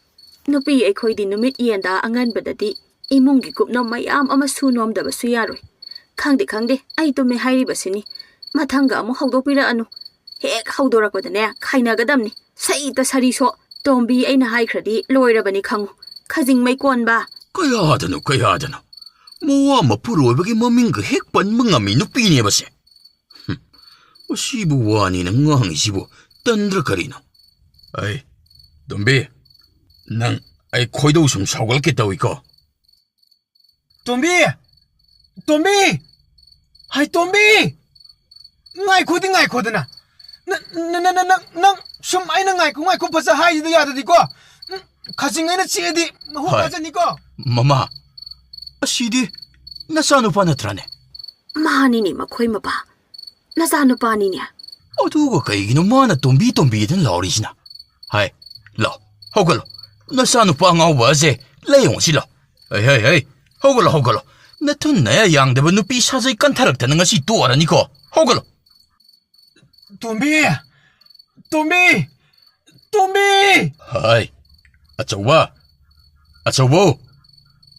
ꯅꯨꯄꯤ ꯑꯩꯈꯣꯏꯗꯤ ꯅꯨꯃꯤꯠ ꯌꯦꯟꯗꯥ ꯑꯉꯟꯕꯗꯗꯤ ꯏꯃꯨꯡꯒꯤ ꯀꯨꯞꯅꯣꯝ ꯃꯌꯥꯝ ꯑꯃ ꯁꯨ ꯅꯣꯝꯗꯕꯁꯨ ꯌꯥꯔꯣꯏ꯫ ꯈꯪꯗꯦ, ꯈꯪꯗꯦ, ꯑꯩ ꯇꯨꯝꯃꯦ ꯍꯥꯏꯔꯤꯕꯁꯤꯅꯤ꯫ ꯃꯊꯪꯒ ꯑꯃꯨꯛ ꯍꯧꯗꯣꯛꯄꯤꯔꯛꯑꯅꯨ꯫ ꯍꯦꯛ ꯍꯧꯗꯣꯔꯛꯄꯗꯅꯦ, ꯈꯥꯏꯅꯒꯗꯕꯅꯤ꯫ ꯁꯩꯇ ꯁꯔꯤꯁꯣ꯫ ꯇꯣꯝꯕꯤ ꯑꯩꯅ ꯍꯥꯏꯈ꯭ꯔꯗꯤ ꯂꯣꯏꯔꯕꯅꯤ ꯈꯪꯉꯨ꯫ ꯈꯖꯤꯡ ꯃꯩ ꯀꯣꯟꯕ꯫ ꯀꯌꯥꯗꯅꯣ, ꯀꯌꯥꯗꯅꯣ? ꯃꯋꯥ ꯃꯄꯨꯔꯣꯏꯕꯒꯤ ꯃꯃꯤꯡꯒ ꯍꯦꯛ ꯄꯟꯕ ꯉꯝꯃꯤ ꯅꯨꯄꯤꯅꯦꯕ ꯁꯦ꯫ ꯍꯨꯝ, ꯑꯁꯤꯕꯨ ꯋꯥꯅꯤꯅ ꯉꯥꯡꯉꯤꯁꯤꯕꯨ ꯇꯟꯗ꯭ꯔ ꯀꯔꯤꯅꯣ? ꯑꯩ, ꯇꯣꯝꯕꯤ, ꯅꯪ ꯑꯩ ꯈꯣꯏꯗꯧ ꯁꯨꯝ ꯁꯥꯎꯒꯠꯂꯛꯀꯦ ꯇꯧꯏꯀꯣ꯫ ꯇꯣꯝꯕꯤ! ꯇꯣꯝꯕꯤ! ꯍꯥꯏ, ꯇꯣꯝꯕꯤ! ꯉꯥꯏꯈꯣꯗꯤ ꯉꯥꯏꯈꯣꯗꯅ꯫ ꯅ-, ꯅ-, ꯅ-, ꯅ-, ꯅꯪ, ꯅꯪ ꯁꯨꯝ ꯑꯩꯅ ꯉꯥꯏꯈꯣ, ꯉꯥꯏꯈꯣ ꯐꯖ ꯍꯥꯏꯁꯤꯗ ꯌꯥꯗꯗꯤꯀꯣ꯫ ꯎꯝ, ꯈꯖꯤꯡ ꯑꯩꯅ ꯆꯤꯛꯑꯗꯤ ꯃꯍꯨ ꯍꯣꯏ꯫ ꯀꯥꯖꯅꯤꯀꯣ꯫ ꯃꯃꯥ, ꯑꯁꯤꯗꯤ ꯅꯆꯥꯅꯨꯄꯥ ꯅꯠꯇ꯭ꯔꯥꯅꯦ? ꯃꯥꯅꯤꯅꯦ, ꯃꯈꯣꯏ ꯃꯄꯥ꯫ ꯅꯆꯥꯅꯨꯄꯥꯅꯤꯅꯦ꯫ ꯑꯗꯨꯒ ꯀꯩꯒꯤꯅꯣ ꯃꯥꯅ ꯇꯣꯝꯕꯤ ꯇꯣꯝꯕꯤꯗꯅ ꯂꯥꯎꯔꯤꯁꯤꯅ? ꯍꯥꯏ, ꯂꯥꯎ, ꯍꯧꯒꯠꯂꯣ꯫ ꯅꯆꯥꯅꯨꯄꯥ ꯑꯉꯥꯎꯕ ꯑꯁꯦ ꯂꯥꯏꯌꯦꯡꯉꯨꯁꯤ ꯂꯥꯎ꯫ ꯍꯩ, ꯍꯩ, ꯍꯩ, ꯍꯧꯒꯠꯂꯣ, ꯍꯧꯒꯠꯂꯣ꯫ ꯅꯊꯨꯟ ꯅꯌꯥ ꯌꯥꯡꯗꯕ ꯅꯨꯄꯤ ꯁꯥꯖꯩ ꯀꯟꯊꯔꯛꯇꯅ ꯉꯁꯤ ꯇꯣꯛꯑꯔꯅꯤꯀꯣ꯫ ꯍꯧꯒꯠꯂꯣ꯫ ꯇꯣꯝꯕꯤ! ꯇꯣꯝꯕꯤ! ꯇꯣꯝꯕꯤ! ꯍꯥꯏ, ꯑꯆꯧꯕ! ꯑꯆꯧꯕꯧ!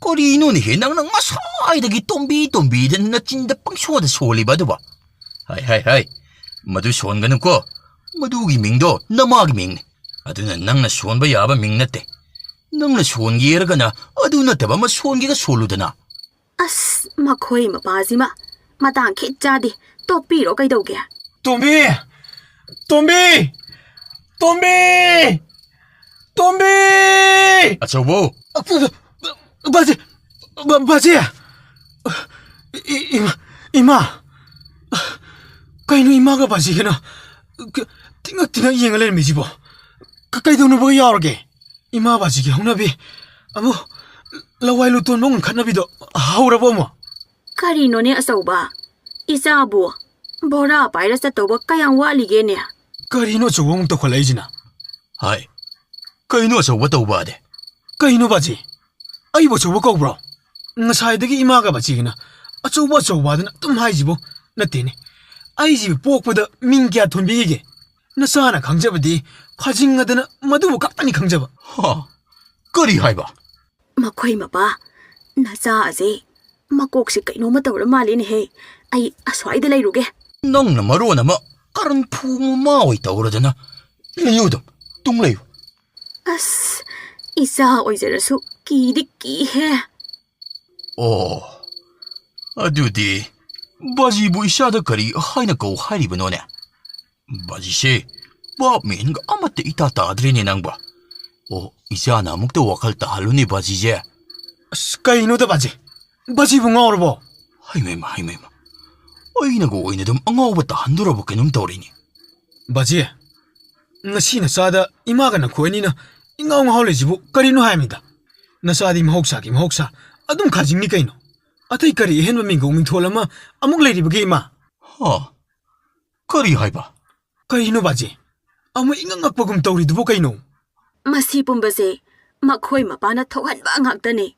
ꯀꯔꯤꯅꯣꯅꯦꯍꯦ ꯅꯪꯅ ꯉꯁꯥꯏꯗꯒꯤ ꯇꯣꯝꯕꯤ ꯇꯣꯝꯕꯤꯗ ꯅꯆꯤꯟꯗ ꯄꯪꯁꯣꯟꯗ ꯁꯣꯜꯂꯤꯕ ꯑꯗꯨꯕꯣ? ꯍꯥꯏ, ꯍꯥꯏ, ꯍꯥꯏ, ꯃꯗꯨ ꯁꯣꯟꯒꯅꯨꯀꯣ꯫ ꯃꯗꯨꯒꯤ ꯃꯤꯡꯗꯣ ꯅꯃꯥꯒꯤ ꯃꯤꯡꯅꯤ꯫ ꯑꯗꯨꯅ ꯅꯪꯅ ꯁꯣꯟꯕ ꯌꯥꯕ ꯃꯤꯡ ꯅꯠꯇꯦ꯫ ꯅꯪꯅ ꯁꯣꯟꯒꯦ ꯍꯥꯏꯔꯒꯅ ꯑꯗꯨ ꯅꯠꯇꯕ ꯑꯃ ꯁꯣꯟꯒꯦꯒ ꯁꯣꯜꯂꯨꯗꯅ꯫ ꯑꯁ, ꯃꯈꯣꯏ ꯃꯄꯥꯁꯤꯃ ꯃꯇꯥꯡ ꯈꯤꯠ ꯆꯥꯗꯦ꯫ ꯇꯣꯛꯄꯤꯔꯣ ꯀꯩꯗꯧꯒꯦ? ꯇꯣꯝꯕꯤ! ꯇꯣꯝꯕꯤ! ꯇꯣꯝꯕꯤ! ꯇꯣꯝꯕꯤ! ꯑꯆꯧꯕꯧ! ꯕꯥꯖꯤ! ꯕꯥ-, ꯕꯥꯖꯤ! ꯏ-, ꯏꯃꯥ! ꯏꯃꯥ! ꯀꯩꯅꯣ ꯏꯃꯥꯒ ꯕꯥꯖꯤꯒꯅ ꯀ-, ꯇꯤꯡꯉꯛ ꯇꯤꯡꯉꯛ ꯌꯦꯡꯉ ꯂꯩꯔꯝꯃꯤꯁꯤꯕꯣ? ꯀ-, ꯀꯩꯗꯧꯅꯕꯒ ꯌꯥꯎꯔꯒꯦ? ꯏꯃꯥ ꯕꯥꯖꯤꯒꯤ ꯍꯧꯅꯕꯤ ꯑꯃꯨꯛ ꯂꯋꯥꯏ ꯂꯨꯇꯣꯟꯕ ꯉꯟꯈꯠꯅꯕꯤꯗꯣ ꯍꯧꯔꯕꯣ ꯑꯃꯨꯛ? ꯀꯔꯤꯅꯣꯅꯦ ꯑꯆꯧꯕ? ꯏꯆꯥꯕꯨ ꯕꯣꯔꯥ ꯄꯥꯏꯔ ꯆꯠꯇꯧꯕ ꯀꯌꯥꯝ ꯋꯥꯠꯂꯤꯒꯦꯅꯦ? ꯀꯔꯤꯅꯣ ꯑꯆꯧꯕ ꯑꯃꯨꯛ ꯇꯧꯈꯠꯂꯛꯏꯁꯤꯅ? ꯍꯥꯏ, ꯀꯩꯅꯣ ꯑꯆꯧꯕ ꯇꯧꯕ ꯑꯗꯦ? ꯀꯩꯅꯣ ꯕꯥꯖꯤ? ꯑꯩꯕꯨ ꯑꯆꯧꯕ ꯀꯧꯕ꯭ꯔꯣ? ꯉꯁꯥꯏꯗꯒꯤ ꯏꯃꯥꯒ ꯕꯥꯖꯤꯒꯅ ꯑꯆꯧꯕ ꯑꯆꯧꯕ ꯑꯗꯨꯅ ꯑꯗꯨꯝ ꯍꯥꯏꯁꯤꯕꯨ? ꯅꯠꯇꯦꯅꯦ, ꯑꯩꯁꯤꯕꯨ ꯄꯣꯛꯄꯗ ꯃꯤꯡ ꯀꯌꯥ ꯊꯣꯟꯕꯤꯈꯤꯒꯦ? ꯅꯆꯥꯅ ꯈꯪꯖꯕꯗꯤ ꯐꯥꯖꯤꯡꯉꯗꯅ ꯃꯗꯨꯕꯨ ꯈꯛꯇꯅꯤ ꯈꯪꯖꯕ꯫ ꯍꯥ? ꯀꯔꯤ ꯍꯥꯏꯕ? ꯃꯈꯣꯏ ꯃꯄꯥ, ꯅꯆꯥ ꯑꯁꯦ ꯃꯀꯣꯛꯁꯦ ꯀꯩꯅꯣꯝꯃ ꯇꯧꯔ ꯃꯥꯜꯂꯦꯅꯦꯍꯦ꯫ ꯑꯩ ꯑꯁ꯭ꯋꯥꯏꯗ ꯂꯩꯔꯨꯒꯦ꯫ ꯅꯪꯅ ꯃꯔꯣꯟ ꯑꯃ ꯀꯔꯟ ꯐꯨ ꯃꯃꯥ ꯑꯣꯏ ꯇꯧꯔꯗꯅ꯫ ꯂꯩꯌꯨ ꯑꯗꯨꯝ, ꯇꯨꯡ ꯂꯩꯌꯨ꯫ ꯑꯁ, ꯏꯆꯥ ꯑꯣꯏꯖꯔꯁꯨ ꯀꯤꯗꯤ ꯀꯤꯍꯦ꯫ ꯑꯣ, ꯑꯗꯨꯗꯤ ꯕꯥꯖꯤꯕꯨ ꯏꯆꯥꯗ ꯀꯔꯤ ꯍꯥꯏꯅ ꯀꯧ ꯍꯥꯏꯔꯤꯕꯅꯣꯅꯦ? ꯕꯥꯖꯤꯁꯦ ꯚꯥꯞ ꯃꯦꯟꯒ ꯑꯃꯠꯇ ꯏꯇꯥ ꯇꯥꯗ꯭ꯔꯦꯅꯦ ꯅꯪꯕꯣ꯫ ꯑꯣ, ꯏꯆꯥꯅ ꯑꯃꯨꯛꯇ ꯋꯥꯈꯜ ꯇꯥꯍꯜꯂꯨꯅꯦ ꯕꯥꯖꯤꯁꯦ꯫ ꯑꯁ, ꯀꯩꯅꯣꯗ ꯕꯥꯖꯤ? ꯕꯥꯖꯤꯕꯨ ꯉꯥꯎꯔꯕꯣ? ꯍꯩꯃꯩꯃ, ꯍꯩꯃꯩꯃ꯫ ꯑꯩꯅꯒ ꯑꯣꯏꯅ ꯑꯗꯨꯝ ꯑꯉꯥꯎꯕ ꯇꯥꯍꯟꯗꯣꯔꯕ ꯀꯩꯅꯣꯝ ꯇꯧꯔꯤꯅꯦ꯫ ꯕꯥꯖꯤ, ꯉꯁꯤ ꯅꯆꯥꯗ ꯏꯃꯥꯒ ꯅꯈꯣꯏ ꯑꯅꯤꯅ ꯏꯉꯥꯎ ꯉꯥꯎ ꯂꯩꯁꯤꯕꯨ ꯀꯔꯤꯅꯣ ꯍꯥꯏꯃꯤꯗ? ꯅꯆꯥꯗꯤ ꯃꯍꯧꯁꯥꯒꯤ ꯃꯍꯧꯁꯥ ꯑꯗꯨꯝ ꯈꯥꯖꯤꯡꯅꯤ ꯀꯩꯅꯣ꯫ ꯑꯇꯩ ꯀꯔꯤ ꯑꯍꯦꯟꯕ ꯃꯤꯡꯒꯧ ꯃꯤꯡꯊꯣꯜ ꯑꯃ ꯑꯃꯨꯛ ꯂꯩꯔꯤꯕꯒꯦ ꯏꯃꯥ? ꯍꯥ? ꯀꯔꯤ ꯍꯥꯏꯕ? ꯀꯔꯤꯅꯣ ꯕꯥꯖꯤ? ꯑꯃꯨꯛ ꯏꯉꯛ ꯉꯛꯄꯒꯨꯝ ꯇꯧꯔꯤꯗꯨꯕꯨ ꯀꯩꯅꯣ? ꯃꯁꯤ ꯄꯨꯝꯕꯁꯦ ꯃꯈꯣꯏ ꯃꯄꯥꯅ ꯊꯣꯛꯍꯟꯕ ꯉꯥꯛꯇꯅꯦ꯫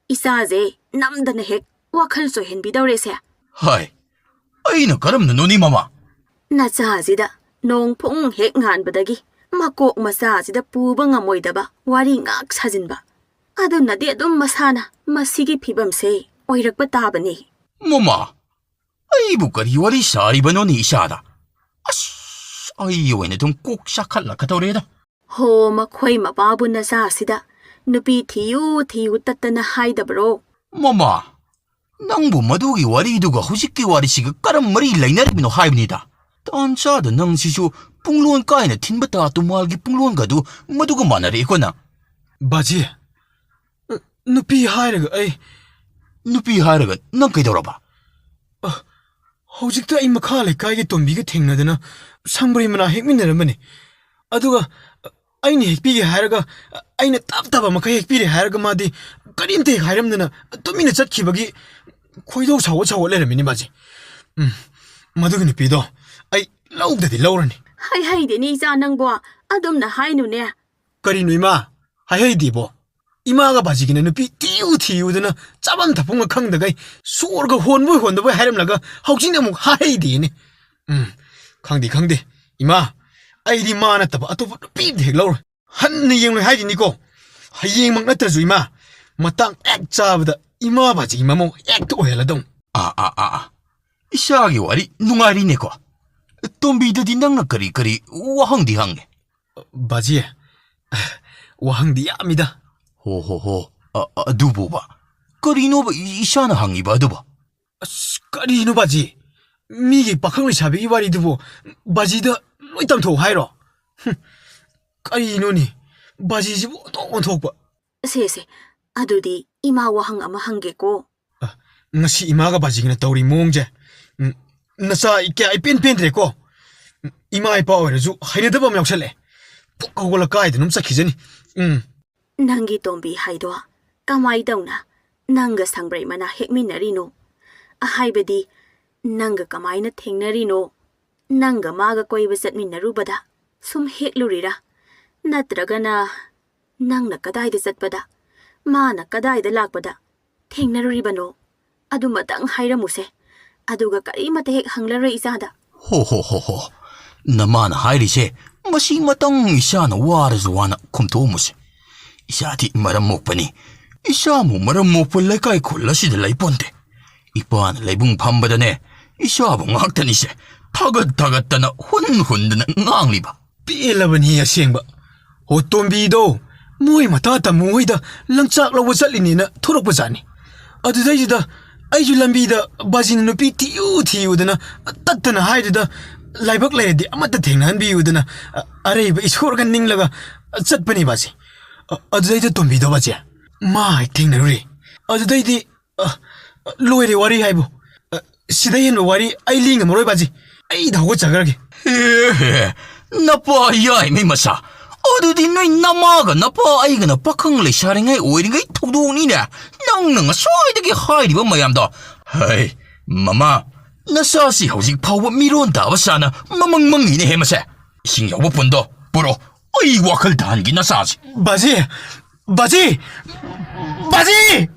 ꯏꯆꯥꯁꯦ ꯅꯝꯗꯅ ꯍꯦꯛ ꯋꯥꯈꯜ ꯆꯣꯏꯍꯟꯕꯤꯗꯧꯔꯦꯁꯦ꯫ ꯍꯥꯏ, ꯑꯩꯅ ꯀꯔꯝꯅꯅꯣꯅꯤ ꯃꯃꯥ? ꯅꯆꯥꯁꯤꯗ ꯅꯣꯡ ꯐꯨꯡ ꯍꯦꯛ ꯉꯥꯟꯕꯗꯒꯤ ꯃꯀꯣꯛ ꯃꯆꯥꯁꯤꯗ ꯄꯨꯕ ꯉꯝꯃꯣꯏꯗꯕ ꯋꯥꯔꯤ ꯉꯥꯛ ꯁꯥꯖꯤꯟꯕ꯫ ꯑꯗꯨꯅꯗꯤ ꯑꯗꯨꯝ ꯃꯁꯥꯅ ꯃꯁꯤꯒꯤ ꯐꯤꯕꯝꯁꯦ ꯑꯣꯏꯔꯛꯄ ꯇꯥꯕꯅꯤ꯫ ꯃꯃꯥ, ꯑꯩꯕꯨ ꯀꯔꯤ ꯋꯥꯔꯤ ꯁꯥꯔꯤꯕꯅꯣꯅꯦ ꯏꯆꯥꯗ? ꯑꯁ, ꯑꯩ ꯑꯣꯏꯅ ꯑꯗꯨꯝ ꯀꯣꯛ ꯆꯥꯈꯠꯂꯛꯀꯗꯧꯔꯦꯗ꯫ ꯍꯣ, ꯃꯈꯣꯏ ꯃꯄꯥꯕꯨ ꯅꯆꯥꯁꯤꯗ ꯅꯨꯄꯤ ꯊꯤꯌꯨ ꯊꯤꯌꯨ ꯇꯠꯇꯅ ꯍꯥꯏꯗꯕ꯭ꯔꯣ? ꯃꯃꯥ, ꯅꯪꯕꯨ ꯃꯗꯨꯒꯤ ꯋꯥꯔꯤꯗꯨꯒ ꯍꯧꯖꯤꯛꯀꯤ ꯋꯥꯔꯤꯁꯤꯒ ꯀꯔꯝ ꯃꯔꯤ ꯂꯩꯅꯔꯤꯕꯅꯣ ꯍꯥꯏꯕꯅꯤꯗ? ꯇꯥꯟ ꯆꯥꯗ ꯅꯪꯁꯤꯁꯨ ꯄꯨꯡꯂꯣꯟ ꯀꯥꯏꯅ ꯊꯤꯟꯕ ꯇꯥ ꯇꯨꯃꯥꯜꯒꯤ ꯄꯨꯡꯂꯣꯟꯒꯗꯨ ꯃꯗꯨꯒ ꯃꯥꯟꯅꯔꯛꯏꯀꯣ ꯅꯪ꯫ ꯕꯥꯖꯤ, ꯅꯨꯄꯤ ꯍꯥꯏꯔꯒ ꯑꯩ ꯅꯨꯄꯤ ꯍꯥꯏꯔꯒ ꯅꯪ ꯀꯩꯗꯧꯔꯕ? ꯑ, ꯍꯧꯖꯤꯛꯇ ꯑꯩ ꯃꯈꯥ ꯂꯩꯀꯥꯏꯒꯤ ꯇꯣꯝꯕꯤꯒ ꯊꯦꯡꯅꯗꯅ ꯁꯪꯕ꯭ꯔꯩ ꯃꯅꯥ ꯍꯦꯛꯃꯤꯟꯅꯔꯝꯕꯅꯤ꯫ ꯑꯗꯨꯒ ꯑꯩꯅ ꯍꯦꯛꯄꯤꯒꯦ ꯍꯥꯏꯔꯒ, ꯑꯩꯅ ꯇꯞ ꯇꯥꯕ ꯃꯈꯩ ꯍꯦꯛꯄꯤꯔꯦ ꯍꯥꯏꯔꯒ ꯃꯥꯗꯤ ꯀꯔꯤꯝꯇ ꯍꯦꯛ ꯍꯥꯏꯔꯝꯗꯅ ꯇꯨꯃꯤꯟꯅ ꯆꯠꯈꯤꯕꯒꯤ ꯈꯣꯏꯗꯧ ꯁꯥꯎꯒꯠ ꯁꯥꯎꯒꯠ ꯂꯩꯔꯝꯃꯤꯅꯤ ꯃꯥꯁꯦ꯫ ꯎꯝ, ꯃꯗꯨꯒꯤ ꯅꯨꯄꯤꯗꯣ ꯑꯩ ꯂꯧꯗꯗꯤ ꯂꯧꯔꯅꯤ꯫ ꯍꯩ ꯍꯩꯗꯦꯅꯦ ꯏꯆꯥ ꯅꯪꯕꯣ, ꯑꯗꯨꯝꯅ ꯍꯥꯏꯅꯨꯅꯦ꯫ ꯀꯔꯤꯅꯣ ꯏꯃꯥ? ꯍꯥꯏꯍꯩꯗꯦꯕꯣ꯫ ꯏꯃꯥꯒ ꯕꯥꯖꯤꯒꯤꯅ ꯅꯨꯄꯤ ꯊꯤꯌꯨ ꯊꯤꯌꯨꯗꯅ ꯆꯥꯐꯝ ꯊꯛꯐꯝꯒ ꯈꯪꯗꯈꯩ ꯁꯣꯔꯒ ꯍꯣꯟꯕꯣꯏ ꯍꯣꯟꯗꯕꯣꯏ ꯍꯥꯏꯔꯝꯂꯒ ꯍꯧꯖꯤꯛꯅ ꯑꯃꯨꯛ ꯍꯥꯏꯍꯩꯗꯦꯅꯦ꯫ ꯎꯝ, ꯈꯪꯗꯦ, ꯈꯪꯗꯦ꯫ ꯏꯃꯥ, ꯑꯩꯗꯤ ꯃꯥ ꯅꯠꯇꯕ ꯑꯇꯣꯞꯄ ꯅꯨꯄꯤ ꯑꯝꯇ ꯍꯦꯛ ꯂꯧꯔꯣꯏ꯫ ꯍꯟꯅ ꯌꯦꯡꯂꯣꯏ ꯍꯥꯏꯔꯤꯅꯤꯀꯣ꯫ ꯍꯌꯦꯡꯃꯛ ꯅꯠꯇ꯭ꯔꯁꯨ ꯏꯃꯥ, ꯃꯇꯥꯡ ꯍꯦꯛ ꯆꯥꯕꯗ ꯏꯃꯥ ꯕꯥꯖꯤꯒꯤ ꯃꯃꯧ ꯍꯦꯛꯇ ꯑꯣꯏꯍꯜꯂꯗꯧꯅꯤ꯫ ꯑꯥ, ꯑꯥ, ꯑꯥ, ꯑꯥ꯫ ꯏꯆꯥꯒꯤ ꯋꯥꯔꯤ ꯅꯨꯡꯉꯥꯏꯔꯤꯅꯦꯀꯣ꯫ ꯇꯣꯝꯕꯤꯗꯗꯤ ꯅꯪꯅ ꯀꯔꯤ ꯀꯔꯤ ꯋꯥꯍꯪꯗꯤ ꯍꯪꯉꯦ? ꯕꯥꯖꯤ, ꯋꯥꯍꯪꯗꯤ ꯌꯥꯝꯃꯤꯗ꯫ ꯍꯣ, ꯍꯣ, ꯍꯣ꯫ ꯑ-, ꯑ-, ꯑꯗꯨꯕꯨꯕ꯫ ꯀꯔꯤꯅꯣꯕ ꯏ-, ꯏꯆꯥꯅ ꯍꯪꯉꯤꯕ ꯑꯗꯨꯕꯣ? ꯑꯁ, ꯀꯔꯤꯅꯣ ꯕꯥꯖꯤ? ꯃꯤꯒꯤ ꯄꯥꯈꯪ ꯂꯩꯁꯥꯕꯤꯒꯤ ꯋꯥꯔꯤꯗꯨꯕꯨ ꯕꯥꯖꯤꯗ ꯂꯣꯏ ꯇꯝꯊꯣꯛꯎ ꯍꯥꯏꯔꯣ? ꯍꯨꯝ, ꯀꯔꯤꯅꯣꯅꯦ? ꯕꯥꯖꯤꯁꯤꯕꯨ ꯑꯣꯟꯊꯣꯛ ꯑꯣꯟꯊꯣꯛꯄ꯫ ꯁꯦ, ꯁꯦ, ꯑꯗꯨꯗꯤ ꯏꯃꯥ ꯋꯥꯍꯪ ꯑꯃ ꯍꯪꯒꯦꯀꯣ꯫ ꯑ, ꯉꯁꯤ ꯏꯃꯥꯒ ꯕꯥꯖꯤꯒꯅ ꯇꯧꯔꯤ ꯃꯑꯣꯡꯁꯦ, ꯎꯝ, ꯅꯆꯥ ꯑꯩ ꯀꯌꯥ ꯏꯄꯦꯟ ꯄꯦꯟꯗ꯭ꯔꯦꯀꯣ꯫ ꯎꯝ, ꯏꯃꯥ ꯏꯄꯥ ꯑꯣꯏꯔꯁꯨ ꯍꯩꯅꯗꯕ ꯑꯃ ꯌꯥꯎꯁꯜꯂꯛꯑꯦ꯫ ꯄꯨꯛ ꯍꯧꯒꯠꯂ ꯀꯥꯏꯗꯅꯣꯝ ꯆꯠꯈꯤꯖꯅꯤ꯫ ꯎꯝ꯫ ꯅꯪꯒꯤ ꯇꯣꯝꯕꯤ ꯍꯥꯏꯗꯣ ꯀꯃꯥꯏ ꯇꯧꯅ ꯅꯪꯒ ꯁꯪꯕ꯭ꯔꯩ ꯃꯅꯥ ꯍꯦꯛꯃꯤꯟꯅꯔꯤꯅꯣ? ꯍꯥꯏꯕꯗꯤ, ꯅꯪꯒ ꯀꯃꯥꯏꯅ ꯊꯦꯡꯅꯔꯤꯅꯣ? ꯅꯪꯒ ꯃꯥꯒ ꯀꯣꯏꯕ ꯆꯠꯃꯤꯟꯅꯔꯨꯕꯗ ꯁꯨꯝ ꯍꯦꯛꯂꯨꯔꯤꯔꯥ? ꯅꯠꯇ꯭ꯔꯒꯅ ꯅꯪꯅ ꯀꯗꯥꯏꯗ ꯆꯠꯄꯗ, ꯃꯥꯅ ꯀꯗꯥꯏꯗ ꯂꯥꯛꯄꯗ ꯊꯦꯡꯅꯔꯨꯔꯤꯕꯅꯣ? ꯑꯗꯨꯃꯇꯪ ꯍꯥꯏꯔꯝꯃꯨꯁꯦ꯫ ꯑꯗꯨꯒ ꯀꯔꯤꯃꯇ ꯍꯦꯛ ꯍꯪꯂꯔꯣꯏ ꯏꯆꯥꯗ꯫ ꯍꯣ, ꯍꯣ, ꯍꯣ, ꯍꯣ꯫ ꯅꯃꯥꯅ ꯍꯥꯏꯔꯤꯁꯦ ꯃꯁꯤꯃꯇꯪ ꯏꯆꯥꯅ ꯋꯥꯔꯁꯨ ꯋꯥꯅ ꯈꯨꯝꯊꯣꯛꯑꯝꯃꯨꯁꯦ꯫ ꯏꯆꯥꯗꯤ ꯃꯔꯝ ꯃꯣꯛꯄꯅꯤ꯫ ꯏꯆꯥꯕꯨ ꯃꯔꯝ ꯃꯣꯛꯄ ꯂꯩꯀꯥꯏ ꯈꯨꯜ ꯑꯁꯤꯗ ꯂꯩꯄꯣꯟꯇꯦ꯫ ꯏꯄꯥꯅ ꯂꯩꯕꯨꯡ ꯐꯝꯕꯗꯅꯦ, ꯏꯆꯥꯕꯨ ꯉꯥꯛꯇꯅꯤꯁꯦ ꯊꯥꯒꯠ ꯊꯥꯒꯠꯇꯅ ꯍꯨꯟ ꯍꯨꯟꯗꯅ ꯉꯥꯡꯂꯤꯕ꯫ ꯄꯦꯜꯂꯕꯅꯤ ꯑꯁꯦꯡꯕ꯫ ꯍꯣ ꯇꯣꯝꯕꯤꯗꯣ ꯃꯣꯏ ꯃꯇꯥ ꯇꯥꯃꯣ ꯍꯣꯏꯗ ꯂꯪꯆꯥꯛ ꯂꯧꯕ ꯆꯠꯂꯤꯅꯦꯅ ꯊꯣꯔꯛꯄꯖꯥꯠꯅꯤ꯫ ꯑꯗꯨꯗꯩꯗꯨꯗ ꯑꯩꯁꯨ ꯂꯝꯕꯤꯗ ꯕꯥꯖꯤꯅ ꯅꯨꯄꯤ ꯊꯤꯌꯨ ꯊꯤꯌꯨꯗꯅ ꯇꯠꯇꯅ ꯍꯥꯏꯗꯨꯗ ꯂꯥꯏꯕꯛ ꯂꯩꯔꯗꯤ ꯑꯃꯠꯇ ꯊꯦꯡꯅꯍꯟꯕꯤꯌꯨꯗꯅ ꯑ-, ꯑꯔꯩꯕ ꯏꯁꯣꯔꯒ ꯅꯤꯡꯂꯒ ꯆꯠꯄꯅꯤ ꯕꯥꯖꯤ꯫ ꯑ-, ꯑꯗꯨꯗꯩꯗ ꯇꯣꯝꯕꯤꯗꯣ ꯕꯥꯖꯤ ꯃꯥ ꯍꯦꯛ ꯊꯦꯡꯅꯔꯨꯔꯦ꯫ ꯑꯗꯨꯗꯩꯗꯤ ꯑ, ꯂꯣꯏꯔꯦ ꯋꯥꯔꯤ ꯍꯥꯏꯕꯨ꯫ ꯑ, ꯁꯤꯗ ꯍꯦꯟꯕ ꯋꯥꯔꯤ ꯑꯩ ꯂꯤ ꯉꯝꯃꯔꯣꯏ ꯕꯥꯖꯤ꯫ ꯑꯩꯗ ꯍꯧꯒꯠꯆꯈ꯭ꯔꯒꯦ꯫ ꯑꯦ, ꯅꯄꯥ ꯌꯥꯏꯃꯩ ꯃꯆꯥ꯫ ꯑꯗꯨꯗꯤ ꯅꯣꯏ ꯅꯃꯥꯒ ꯅꯄꯥ ꯑꯩꯒꯅ ꯄꯥꯈꯪ ꯂꯩꯁꯥꯔꯤꯉꯩ ꯑꯣꯏꯔꯤꯉꯩ ꯊꯧꯗꯣꯛꯅꯤꯅꯦ꯫ ꯅꯪꯅ ꯉꯁꯥꯏꯗꯒꯤ ꯍꯥꯏꯔꯤꯕ ꯃꯌꯥꯝꯗꯣ꯫ ꯍꯩ, ꯃꯃꯥ, ꯅꯆꯥꯁꯤ ꯍꯧꯖꯤꯛ ꯐꯥꯎꯕ ꯃꯤꯔꯣꯟ ꯇꯥꯕ ꯆꯥꯅ ꯃꯃꯪ ꯃꯪꯉꯤꯅꯦꯍꯦ ꯃꯁꯦ꯫ ꯏꯁꯤꯡ ꯌꯥꯎꯕ ꯄꯨꯟꯗꯣ ꯄꯨꯔꯛꯑꯣ꯫ ꯑꯩ ꯋꯥꯈꯜ ꯇꯥꯍꯟꯒꯦ ꯅꯆꯥꯁꯤ꯫ ꯕꯥꯖꯤ! ꯕꯥꯖꯤ! ꯕꯥꯖꯤ!